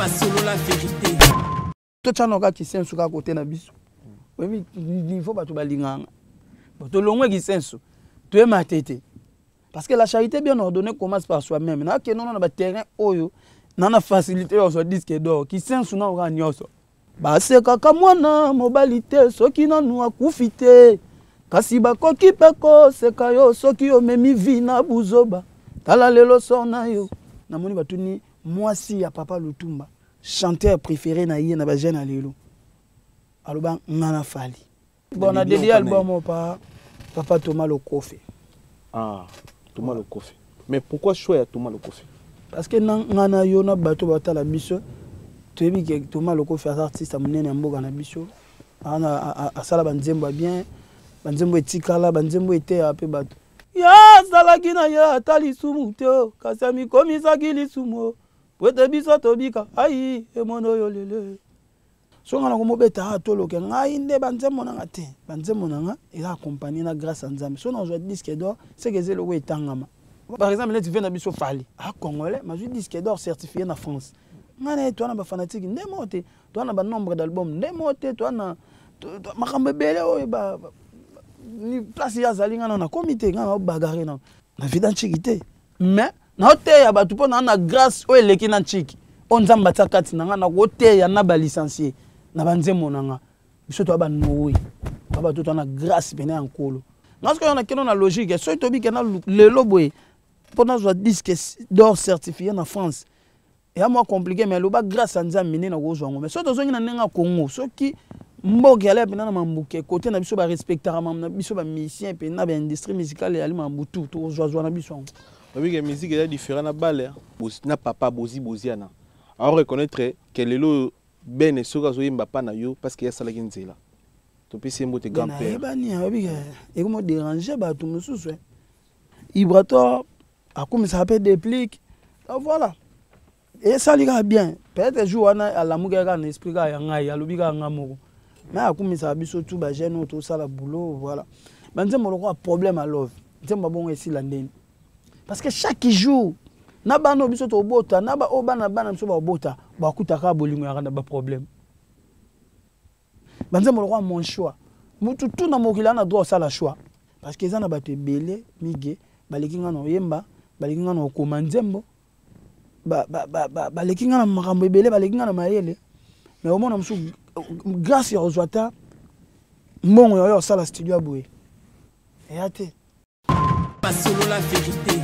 Masolo la vérité. Totya noka kisensu kaka kote na biso. Oyebi niveau bato balingaka. Bon, tolongwe kisensu. Toye matete. Parce que la charité bien ordonnée commence par soi-même. Na kenono na ba terrain oyo na na facilité oyo soit disque d'or. Kisensu na oka nyonso. Basekaka mwana mobali te soki nanu akufi te. Kasi bakoki mpe koseka yo soki omemi vi na buzoba. Tala lelo sor na yo. Namoni batuni mwasi ya papa Lutumba, chanteur préféré na ye na ba jeune ya lelo. Aloba nga na Fally. Bon, na dédié album oyo pa papa Thomas Lokofe. Ah, Thomas Lokofe. Mais pourquoi choix ya Thomas Lokofe? Parce que na nga na yo na bato batala biso toyebi ke Thomas Lokofe aza artiste ya monene ya mboka na biso. Asala banzembo ya bien, banzembo etikala, banzembo eteya mpe bato. Ye asalaki na ye ata lisumu te, kasi amikomisaki lisumu po ete biso tobika. Ai, emono oyo lele. So nga nakomobeta awa toloke ngai nde banzembo na nga te. Banzembo na nga eza accompagné na grâce ya Nzambe. So nazwa disque d'or, c'est que eza eloko etangama. Par exemple, neti vie na biso Fally, ah congolais, mazwi disque d'or certifié na France. Ngai na ye toa na ba fanatique nde moko te, toa na ba nombre d'album nde moko te, toa na makambo ebele oyo ba ni place ye azali ngai na nakomi te, ngai na bagarre na na vida ntshiki te. Mais naoteya bato mpo na na grâce oyo eleki na ntshiki oyo Nzambe atia kati na ngai, nakoteya na ba licencié na ba nzembo na ngai. Biso toya ba Noé, toya bato toya na grâce pene ya Nkolo. Ngai sikoyo nakenda na logique, soki tobike na lelo boye mpo nazwa disque d'or certifié na France, eya mwa compliqué, mais loba grâce ya Nzambe nde nakozwa yango. Mais soki tozongi na ndenge ya Congo, soki mboka eyali mpenza na mambuke kote na biso, barespectaka mambo na biso ba musicien mpenza ba industrie musicale eyali mambu tout, tokozwazwa na biso yango. Oyebi ke musique eza différent na balle, na papa Bozi Boziana. A reconnaître que lelo Ben soki azoyemba pa na yo parce que asalaki nzela. Topesi ye mbote grand père. Nayebani, oyebi ke ekomo déranger bato mosusu. Ibrator akomisaka mpe déplique. Donc voilà. Esali kaka bien. Peut-être jour wana alamuki kaka na esprit kaka ya ngai, alobi kaka nga moko. Mais akumisaka biso tout ba jeune oyo tosala boulot, voilà. Ba nzembo lokola problème à love. Nzembo bongo esila ndeni. Parce que chaque jour na bana oyo biso tobota, na ba oyo bana bana biso babota, bakutaka bolingo ya na ba problème. Ba nzembo lokola mon choix. Mutu tout na mokili ana droit osala choix. Parce que eza na bato ebele mige baleki nga na oyemba, baleki nga na okoma nzembo, baleki nga na makambo ebele, baleki nga na mayele. Mais omona mosusu grâce ya kozwa ata mbongo ya oyo osala studio ya boye eya te. Masolo la vérité.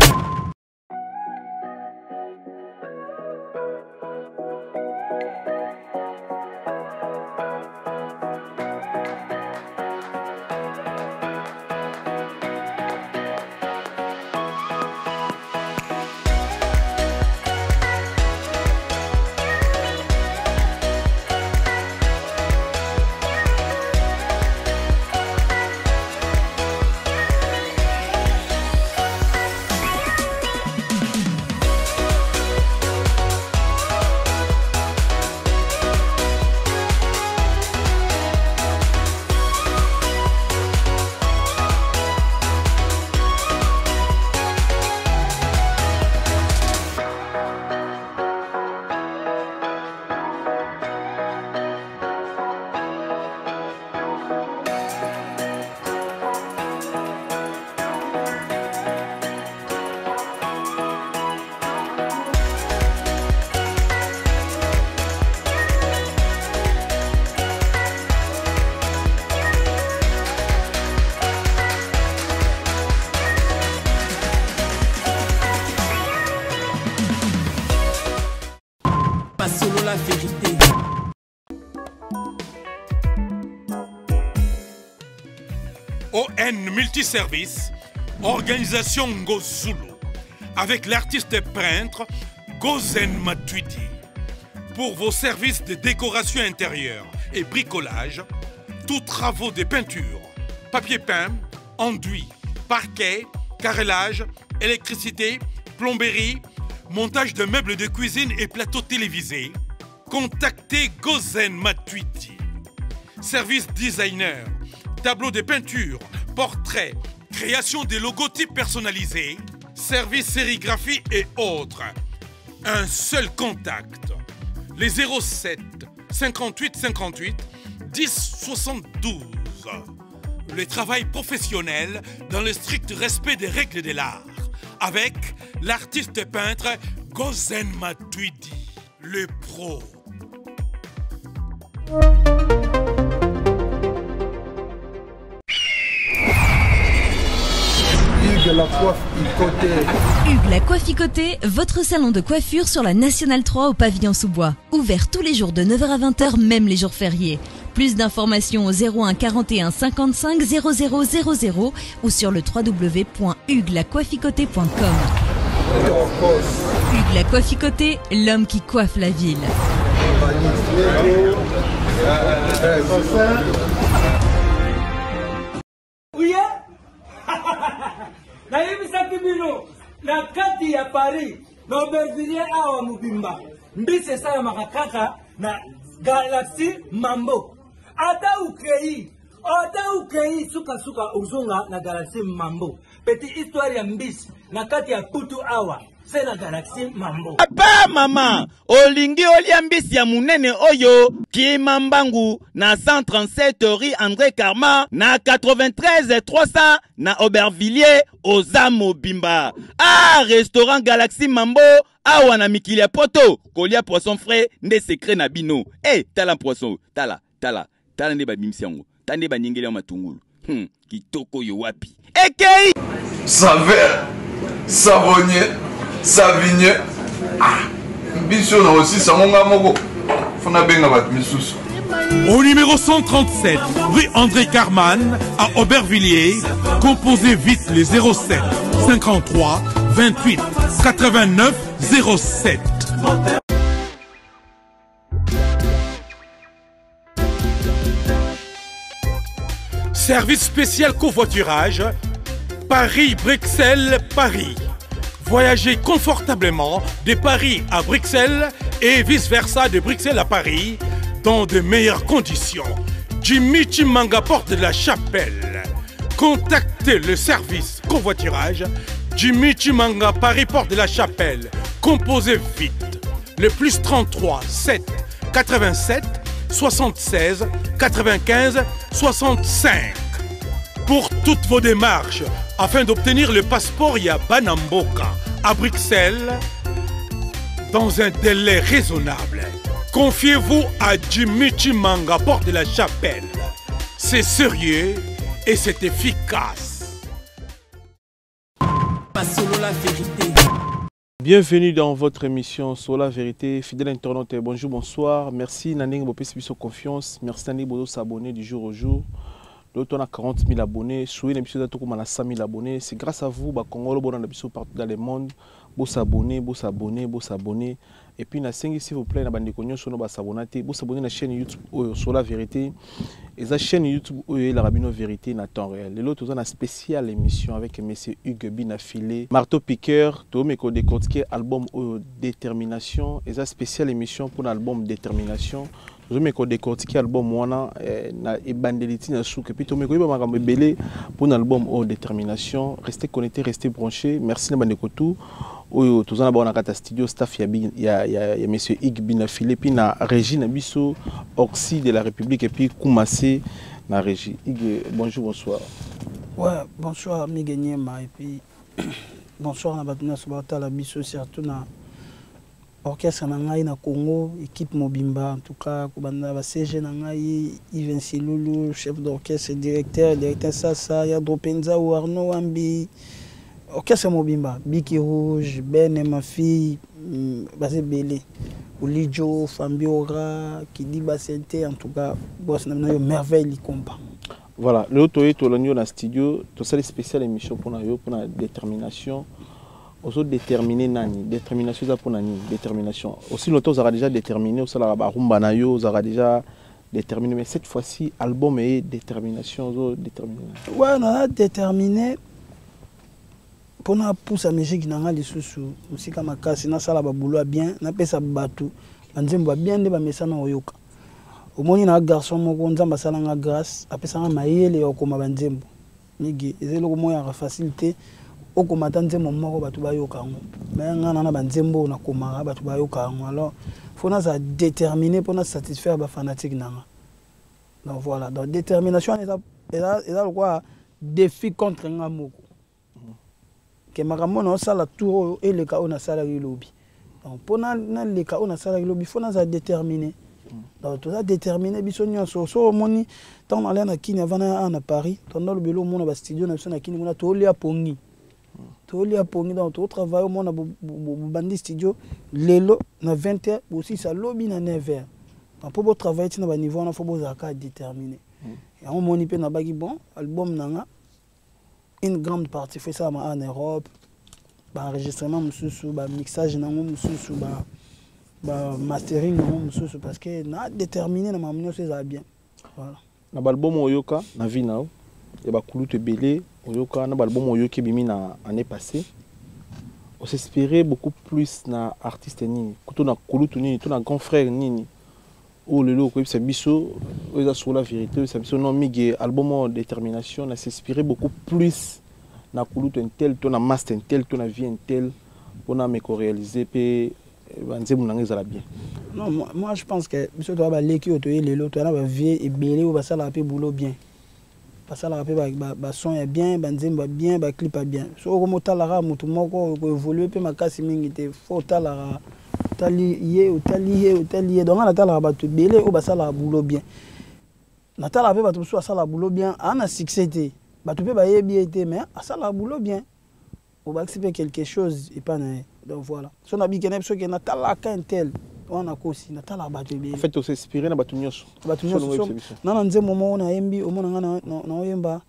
Solo la vérité. ON Multiservice, organisation Ngozulu, avec l'artiste peintre Gozen Matuidi. Pour vos services de décoration intérieure et bricolage, tous travaux de peinture, papier peint, enduit, parquet, carrelage, électricité, plomberie, montage de meubles de cuisine et plateaux télévisés, contactez Gozen Matuidi. Service designer, tableau de peinture, portrait, création des logotypes personnalisés, service sérigraphie et autres. Un seul contact. les 07 58 58 10 72. Le travail professionnel dans le strict respect des règles de l'art avec l'artiste peintre Gozen Matuidi, le pro. Hugues la coiffe Hugues la Coiffe votre salon de coiffure sur la Nationale 3 au pavillon sous-bois. Ouvert tous les jours de 9h à 20h, même les jours fériés. Plus d'informations au 01 41 55 00 00 ou sur le www.huguelacoifficoté.com. Hugues la Coiffe l'homme qui coiffe la ville. Uye nayebisaki bino na kati ya Paris na Aubervilliers awa mobimba mbisi esalamaka kaka na Galaxy Mambo. Ata ukei ata ukei sukasuka ozonga na Galaxy Mambo. Petit histoire ya mbisi na kati ya putu awa se na Galaxy Mambo. Papa mama olingi olia mbisi ya munene oyo kima mbangu na 137 rue André Karma na 93 300 na Aubervilliers oza mobimba. Ah, restaurant Galaxy Mambo awa na mikili ya poto kolia poisson frais nde secret na bino. Eh, tala poisson, tala tala tala nde babimisi yango, tala nde banyengeli yango matungulu. Kitoko oyo wapi? Ekei Saveur, savonnier, savinier. Ah, biso na osisa ngo nga moko. Faut nabenga bato misusu. Au numéro 137, rue André Carman, à Aubervilliers, composez vite les 07 53 28 89 07. Service spécial covoiturage, Paris-Bruxelles, Paris. Voyagez confortablement de Paris à Bruxelles et vice-versa de Bruxelles à Paris dans de meilleures conditions. Jimmy Chimanga porte de la Chapelle. Contactez le service covoiturage Jimmy Chimanga Paris porte de la Chapelle. Composez vite le plus 33 7 87 76 95 65. Pour toutes vos démarches afin d'obtenir le passeport Yabanamboka à Bruxelles dans un délai raisonnable. Confiez-vous à Jimmy Chimanga, porte de la Chapelle. C'est sérieux et c'est efficace. Solo la vérité. Bienvenue dans votre émission sur la vérité. Fidèle internaute, bonjour, bonsoir. Merci Nanding Bopesi biso confiance. Merci Nanding Bozo s'abonner du jour au jour. L'autre on a 40 000 abonnés. Souhait l'émission d'Atokouma a 100 000 abonnés. C'est grâce à vous, bah, Congolo, bon, on a biso partout dans le monde. Bo s'abonner, bo s'abonner, bo s'abonner. Et puis, na sengi, s'il vous plaît, na bande konyo sono ba s'abonner, bo s'abonner na chaîne YouTube oyo sur la vérité. Et la chaîne YouTube oyo la rabino vérité na temps réel. Et l'autre on a spéciale émission avec monsieur Hugues Binafilé, Marteau Piqueur, to meko décortiquer album oyo Détermination. Et la spéciale émission pour l'album Détermination. To meko décortiquer album wana na ebandeliti na souk. Et puis to meko yeba makambo ebele pour l'album oyo Détermination. Restez connectés, restez branchés. Merci na bande kotu. Oyo tozana ba na kata studio staff ya ya ya, ya monsieur Hugues Binafilé puis na régie na biso Oxy de la République et puis Koumassé na régie. Hugues, bonjour, bonsoir. Ouais, bonsoir Miguel Niema et puis bonsoir na bato nyonso batala biso surtout na orchestre na ngai na Congo, équipe mobimba en tout cas kobanda ba CG na ngai Yves Silulu, chef d'orchestre, directeur, directeur Sasa, ya Dropenza ou Arnaud Wambi. Orchestre mobimba, Biki Rouge, Ben et ma fille, Basé Belé, Olijo, Fambiora, Kidiba Sente, en tout cas, boss na yo merveille likomba. Voilà, le auto est au na studio, tout ça spécial émission pour na yo pour la détermination. Ozo déterminer nani, détermination ça pour nani, détermination. Aussi longtemps ça déjà déterminé, ça la rumba na yo, ça déjà déterminé, mais cette fois-ci album est détermination, ozo déterminé. Ouais, on a déterminé. Pour na pousse à musique na nga lisusu musika makasi na sala ba boulot bien na pesa batu ba nzembo bien nde ba mesana oyoka omoni na garçon moko nzamba sala nga grâce apesa nga mayele ya koma ba nzembo migi ezelo ko moya facilité Okoma ata nzembo moko bato bayoka yango. Mais nga na na banzembo oyo nakomaka bato bayoka yango. Alors faut nazala déterminé mpo na satisfaire bafanatique na nga. Donc voilà, donc détermination wana eza lokola défi contre nga moko ke makambo na osala tour oyo eleka oyo nasalaki lobi. Donc mpo naleka oyo nasalaki lobi, faut nazala déterminé. Donc toza déterminé biso nyonso. So omoni ntango nalia na Kini avant naya awa na Paris, tonda lobeli omona bastudio na biso na Kini kuna, tolia pongi, tolia pongi. Donc totravaille, omona bobandi studio lelo na 20 heures, bosisa lobi na 9 heures. Donc mpo botravaille ntina baniveau wana, faut bozala kaka déterminé. Yango omoni mpe nabaki bon, album na nga, une grande partie faut esalama en Europe, baenregistrement mosusu, bamixage nango mosusu, bamastering nango mosusu, parce que na déterminé na makambo nyonso ezala bien. Voilà. Na baalbum oyoka na vie na yo ya bakulutu ebele, oyoka na baalbum oyoki ebimi na année passée, os'inspiré beaucoup plus na artiste nini, to na kulutu nini, to na grand frère nini oyo lelo okoyebisa biso, oyo eza sur la vérité, oyebisa biso: non, Migue, album oyo Détermination, na s'inspiré beaucoup plus na kulutu untel, to na master untel, to na vie untel, mpona meko réaliser mpe banzembo na nga ezala bien? Non, moi je pense que biso toya baleki oyo toye lelo, toya na bavie ebele oyo basalaka mpe boulot bien, basalaka mpe bason ya bien, banzembo ya bien, baclip ya bien. So okoma otalaka motu moko, okoévolue mpe makasi mingi te. Faut otalaka, otali ye, otali ye, otali ye. Donc nga natalaka bato ebele oyo basalaka boulot bien. Natalaka mpe bato mosusu basalaka boulot bien, aa na succès te, bato mpe bayebi ye te, mais asalaka boulot bien, obakisi mpe quelque chose epai na ye. Donc voilà, so nabiki na biso ke natalaka un tel wana, kosi natalaka bato ebele. En fait, os'inspiré na bato nyonso. Bato nyonso. Na na nzembo moko nayembi, omona nga naoyemba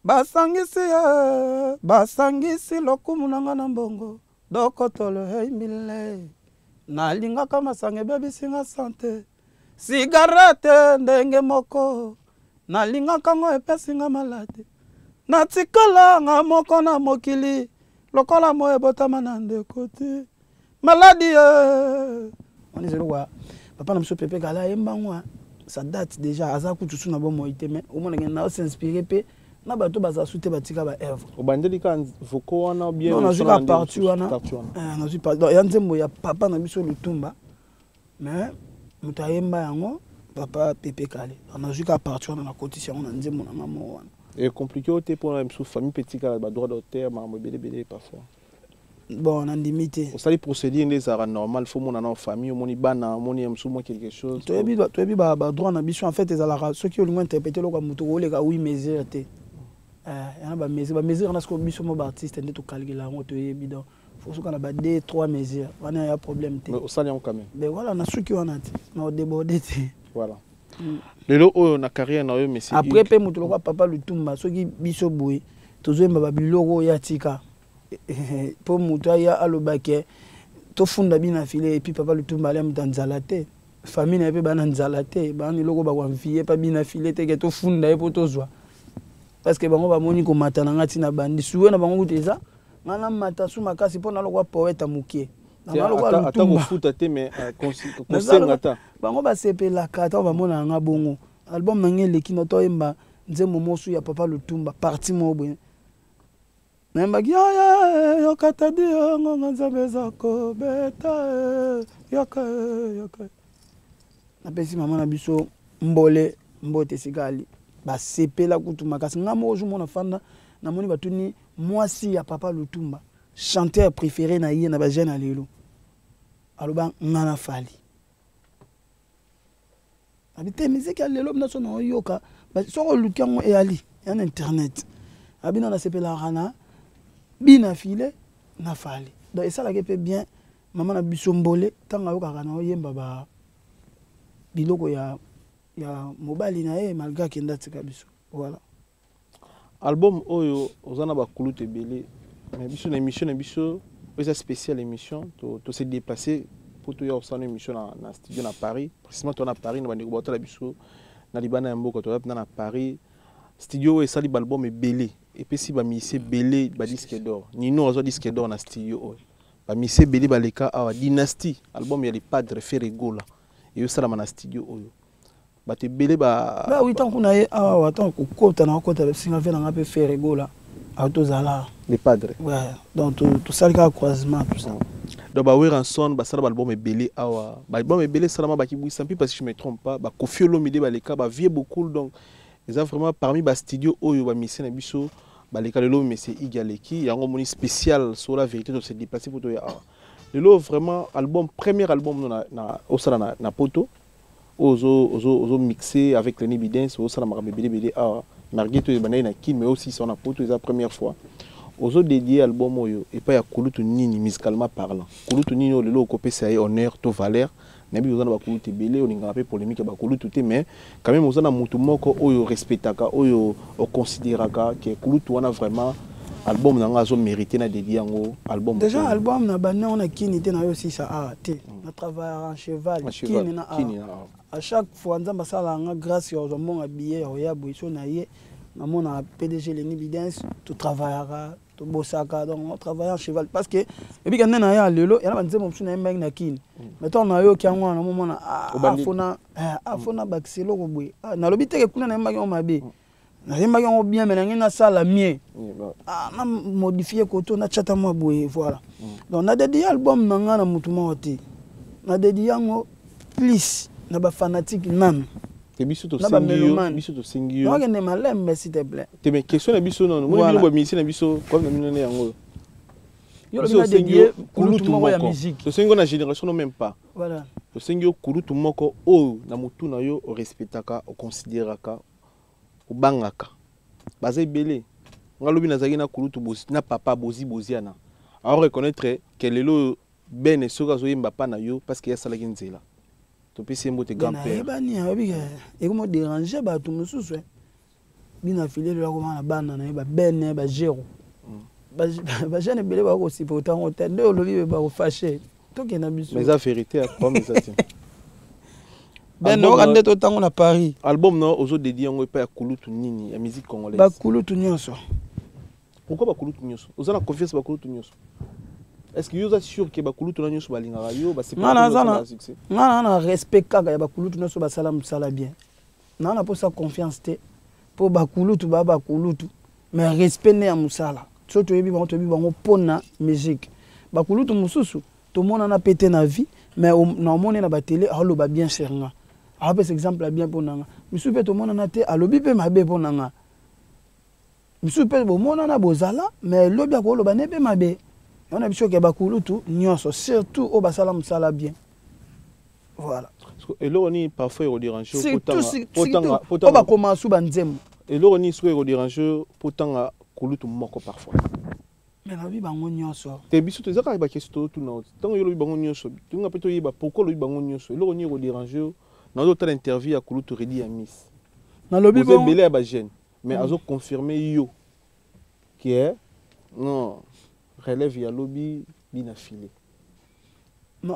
basangisi ye, basangisi lokumu na nga na mbongo, dokotolo heimbile, nalingaka masanga ebebisinga santé, cigarette ndenge moko nalingaka ngo epesinga maladi, natikala nga moko na mokili lokola mo ebotama na ndeko te maladi ye wana. Eza eloko papa na biso Pepe Kala ayembango, ça date déjà, aza kutu su na bomoi te, mais omonake na s'inspiré mpe na bato bazala su te, batika baœuvre. Obandeli kaka vocaux wana? Bien, non, nazwi kaka partie wana, nazwi ya nzembo ya papa na biso Lutumba, mais moto ayemba yango papa Pepe Kale. Nazwi kaka partie wana, nakotisi yango na nzembo na nga moko wana. E compliqué o te mpona mosusu famille mpe etikala, badroit d'auteur, makambo ebele ebele parfois? Bon, nandimi te. Osali procédure nde ezalaka normal, faut mona na famille, omoni bana, omoni ya mosusu mwa quelque chose. Toyebi badroit na biso. En fait, ezalaka soki olingi interpréter eloko ya moto, koleka 8 mesure te. Yana bamesure, bamesure wana sikoyo biso mo baartiste nde tokalkila yango, toyebi. Donc faut soka na ba 2 3 mesure wana ya problème te. Osali yango quand même? Mais voilà, na suki wana te, na odéborde te. Voilà. Lelo oyo na carrière na oyo, monsieur? Après mpe moto lokola papa Lutumba, soki biso boye tozoyemba babiloko oyo atika, mpo moto aya alobake tofunda bino file. Et puis papa Lutumba alia moto ya nzala te, famille na ye mpe bana nzala te, bana eloko bakoanvie mpa bino file te ke tofunda ye mpo tozwa, parce que bango bamoni komata na nga ntina bandi suwe na bango kutu eza nga namata su makasi mpo nalokwa poete mokie. Ata kofuta te, mais kosenga ta. Bango basepelaka ntango bamonaka nga bongo. Album na ngai eleki na toyemba nzembo mosu ya papa Lutumba, partie moko boye nayembaki: yaya yoka tadi yo ngonga Nzambe eza kobeta, yoka yoka. Napesi mama na biso mbole mbote esika ali, basepela kutu makasi. Nga moko ozomona fanda, namoni batuni mwasi ya papa Lutumba, chanteur préféré na ye na bajeune ya lelo, aloba nga na Fally. Abi te, miziki ya lelo bino so na oyoka, soki oluki yango eyali ya na internet. Abino nasepelaka na bina file na Fally. Donc esalaki mpe bien mama na biso mbole ntango ayokaka na oyemba ba biloko ya mobali na ye, malgré akenda atika biso. Voilà. Album oyo oza na bakulutu ebele, mais biso na émission na biso oyo eza spéciale émission, to se déplacer mpo toya kosala émission na studio na Paris, précisément toza na Paris. Na bandeko baotala biso na libanda ya mboka, toza mpena na Paris, studio oyo esali baalbum ebele, epesi bamusicien ebele badisque d'or. Nino azwa disque d'or na studio oyo. Bamusicien ebele baleka awa. Dynastie, album ya Le Padre Ferre Gola, eyosalama na studio oyo. Bato ebele ba Ba wi, ntango kuna ye awa, ntango kokota na kokota, basinga ve nanga mpe Ferre Gola. Tozala Les Padres. Ouais, donc tosali kaka croisement, tout ça. Donc baWerrason basala baalbum ebele awa, baalbum ebele esalama, bakibwisa mpi, parce que je me trompe pas, baKoffi Olomide baleka, bavieux beaucoup. Donc eza vraiment parmi bastudio oyo bamusicien na biso baleka. Lelo monsieur Igi aleki yango, omoni spécial sur la vérité, tose déplacer po toya awa lelo. Vraiment album, premier album no na osala na poto oyo ozo mixer avec Lenny Bidens, osala makambo ebele ebele awa, malgré to ebandaki na Kine, mais aussi so na poto eza première fois. Ozodédier album oyo epai ya kulutu nini, musicalement parlant, kulutu nini oyo lelo okopesa ye honneur to valeur? Nayebi oza na bakulutu ebele, olingaka mpe polémique ya bakulutu te, mais quand même oza na mutu moko oyo respectaka, oyo oconsidéraka ke kulutu wana vraiment album na nga azomérite na dédier yango album. Déjà album na bandi yango na Kini te, na yo osisa awa te. Na travaillaka en cheval. Kini na awa. À chaque fois Nzambe asalaka nga grâce ya kozwa mbongo ya billet ya koya boye, so na ye namonaka PDG Leni Bidens, totravaillaka, tobosaka. Donc on travaille en cheval parce que ebika nde na ye ya lelo yana banzembo mosusu nayembaki na Kini, mais ntango nayoki yango wana, namomona afona afona bakisa eloko boye. Nalobi teke kuna nayembaki yango mabe, nayembaki yango bien, mais nangai nasala mieux, na modifie koto, natiata mwa boye, voilà. Donc nadédier album na ngai na motu moko te, nadédier yango plus na bafanatique nanu. Te, biso tosengi yo, biso tosengi yo. Nakende malembe, s'il te plaît. Te, mais question na biso nono moni bino bamusicien na biso, problème na bino nde yango. Yo lobi na dédier kulutu moko ya musique. Tosengi yo na génération no, même pas. Voilà. Tosengi yo kulutu moko oyo na motu na yo orespectaka, oconsidéraka, obangaka. Baza ebele. Nga lobi nazalaki na kulutu na papa Bozi Boziana, aoreconnaître ke lelo oyo bene soki azoyemba pa na yo parce que ye asalaki nzela. Topesi ye mbote, grand père. Nayebani, ayebi ke ekomo déranger bato mosusu. Bino afile lelo akoma na bana na ye babene bagero, bajeune ebele bakosupporta yango te. Nde olobi be bakofâcher, tokenda biso. Mais eza vérité ya problème eza te. Ben oyoka nde totango na Paris. Album na ozodédier yango epai ya kulutu nini ya musique congolaise? Bakulutu nyonso. Pourquoi bakulutu nyonso? Oza na confiance bakulutu nyonso? Est ce que yo oza sûr ke bakulutu na nyonso balingaka yo? Nga naza na respect kaka ya bakulutu nyonso basala mosala bien. Naa na mposa confiance te, mpo bakulutu baa bakulutu, mais respect nde ya mosala. So toyebi bango, toyebi bango mpona musique. Bakulutu mosusu tomonana mpe te na vie, mais naomoni na batele aoloba bien sur nga, aopesa exemple ya bien mpo na nga. Misusu mpe tomonana te, alobi mpe mabe mpo na nga. Misusu mpe bomonana, bozala, mais elobi akoloba nde mpe mabe. Yango na biso ke bakulutu nyonso, surtout oyo basala mosala bien, voilà. Eloko nini parfois ekodéranger? Surtout oyo bakoma su banzembo. Eloko nini soki ekodéranger mpo tanga kulutu moko parfois? Mais nalobi bango nyonso. Te, biso toza kaka baquestion tozotuna. Ntango yo olobi bango nyonso, tolinga mpe toyeba pourquoi olobi bango nyonso. Eloko nini ekodéranger? Nazotala interview ya kulutu Redi ya Miss. Nalobi ebele ya bajeune, mais azoconfirme yo ke non, relève ya lobi bina file. Non,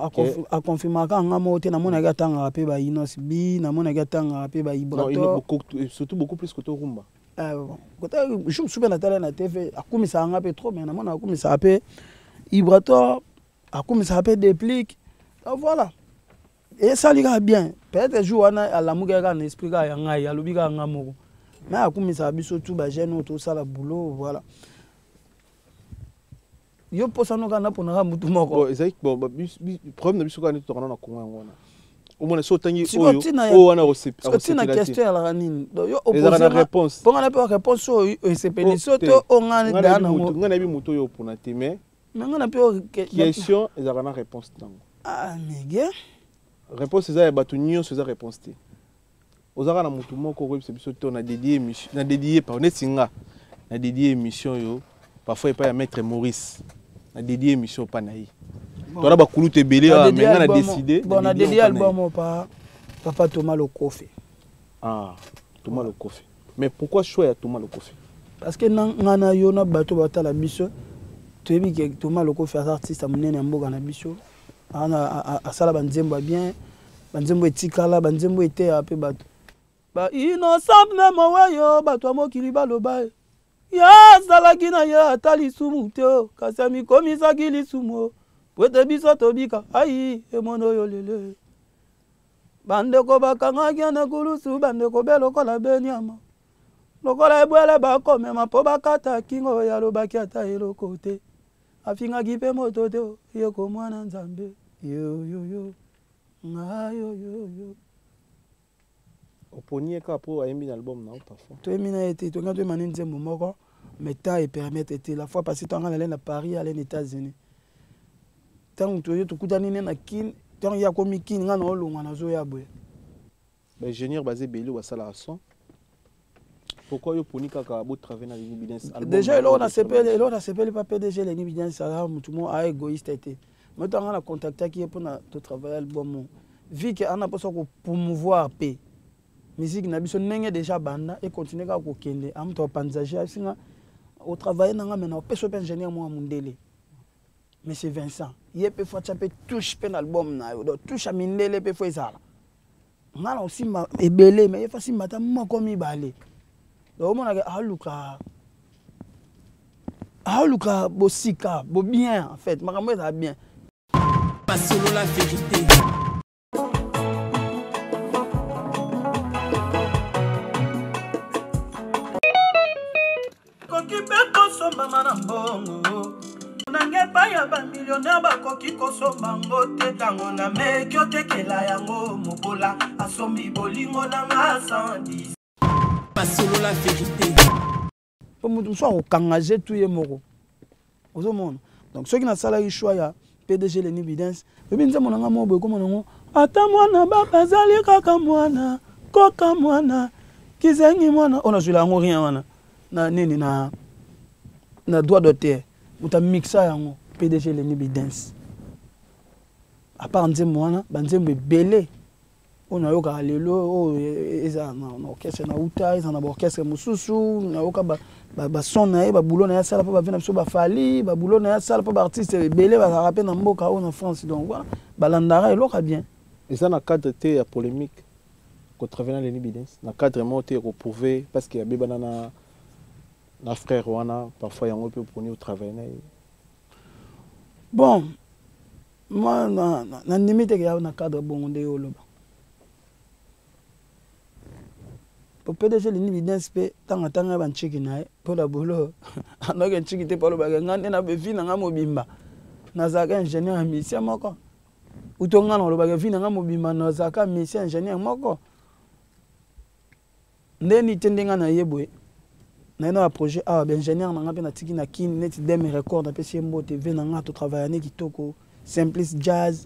aconfirmaka nga moko te. Namonaki atangaka mpe baInnoss'B, namonaki atangaka mpe baIbrator. Surtout beaucoup plus côté rumba. Jour mosusu mpe natala na TV, akumisaka nga mpe trop, mais namona akumisaka mpe Ibrator, akumisaka mpe Déplique. Voilà, esali kaka bien. Peut-être jour wana alamuki kaka na esprit kaka ya ngai, alobi kaka nga moko, mais akumisaka biso tu bajeune oyo tosala boulot, voilà. Yo mposano kaka naponaka mutu moko. Ezali bon, problème na biso kaka nde tokana na Kongo yango wana. Omona so otangi oyo, oyo wana. Ntina question ezalaka nini? Ezalaka na réponse. Mpo nga na mpe réponse oyo esepeli so to oyo nga daa nango. Nga nayebi motu oyo opona te, mais mais nga na mpe question ezalaka na réponse nango. Ah, mige. Réponse eza ya bato nyonso, eza réponse te. Ozalaka na motu moko okoyebisa biso to na dédié émission, na dédié par neti nga na dédié émission oyo parfois epai ya maître Maurice, na dédié émission epai na ye. Tona bakulutu ebele awa, mais nga na décidé. Bon, na dédié album oyo pa papa Thomas Lokofe. Ah, Thomas Lokofe. Mais pourquoi choix ya Thomas Lokofe? Parce que nga na yo na bato batala biso, toyebi ke Thomas Lokofe aza artiste ya monene ya mboka na biso. Asala banzembo ya bien, banzembo etikala, banzembo eteya mpe bato ba innocent. Meme oyo bato ya mokili baloba ye ye azalaki na ye ata lisumu te, kasi amikomisaki lisumu po ete biso tobika. Ai, emono oyo lele bandeko bakangaki na kulusu, bandeko be lokola beniama. Lokola ebwele bakomema mpo bakata kingo, oyo alobaki ata eloko te, afingaki mpe moto te, ye ko mwana Nzambe yoyoyo nga yoyoyo. Oponi ye kaka mpo ayembi na album na yo parfois? Toyembi na ye te, tonga toyemba nde nzembo moko, mais temps epermettre te. La fois passée ntango nalei na Paris, alei na États-Unis, ntango toye tokutani ne na Kin, ntango ye akomi Kin, ngai naolongwa nazoya boye. Baingénieur baza ebele oyo basalaka son, pourquoi yo poni kaka botravaille na Leni Bidens? Déjà eloko nasepeli, eloko nasepeli pa PDG Leni Bidens, aza motu moko a égoïste te. Mais ntango nga na contactaki ye mpona totravaille album, vu ke ana mposa kopromouvoir mpe musique na biso ndenge déjà banda econtinue kaka kokende, amutu apanzage asinga otravaille na nga, me na opesa mpe ingénieur moko ya mondele, monsieur Vincent, ye mpe fo atya mpe touche mpe na album na yo. Donc touche ya mindele mpe fo ezala. Nga na osimba ebele, me ye fo asimba ata moko mibale. Donc omonaka aluka aluka bosika bo bien, en fait makambo ezala bien. Masolo la vérité. Koki mpe kosombama na mbongo nanga epai ya bamilionaire, bakoki kosomba ngo te. Ntango na meki otekela yango mobola, asombi bolingo nanga 110. Masolo la vérité. Mpo moto mosusu akokanga je tu ye moko ozomona. Donc soki nasalaki choix ya PDG Leni Bidens, oyebi nzembo na nga moko boye komona yango, ata mwana baba azali kaka mwana, koka mwana kizengi mwana oyo nazwila yango rien wana na nini na droit d'auteur, moto amixa yango PDG Leni Bidens. À part nzembo wana, banzembo ebele oyo nayokaka lelo oyo eza na orchestre na uta, eza na baorchestre mosusu, nayoka bason na ye, babulo na ye asala mpo bavie na biso bafali, babulo na ye asala mpo baartiste ebele bazalaka mpe na mboka oyo na France. Donc voilà, balandaka eloko ya bien. Eza na cadre te ya polémique kotravaille na Leni Bidens, na cadre moko te ya koprouve parce que abebana na frère wana, parfois yango mpe oponi otravaille na ye? Bon, moi nandimi te ke ya na cadre bongo nde yo oloba. Po PDG Lini Bidens mpe ntango atanga ya banciki na ye mpo na bolo, anoki nciki te, mpo alobaka ngai nde na vie na ngai mobimba nazalaka ingénieur ya musicien moko, uto ngai na olobaka vie na ngai mobimba nazalaka musicien ingénieur moko ndeni te. Ndenge na ye boye naye na baprojet awa, baingénieur na ngai mpe natiki na Kini neti Dem Record, napesi ye mbote, ve na ngai totravaille ne kitoko, Simplice Jazz,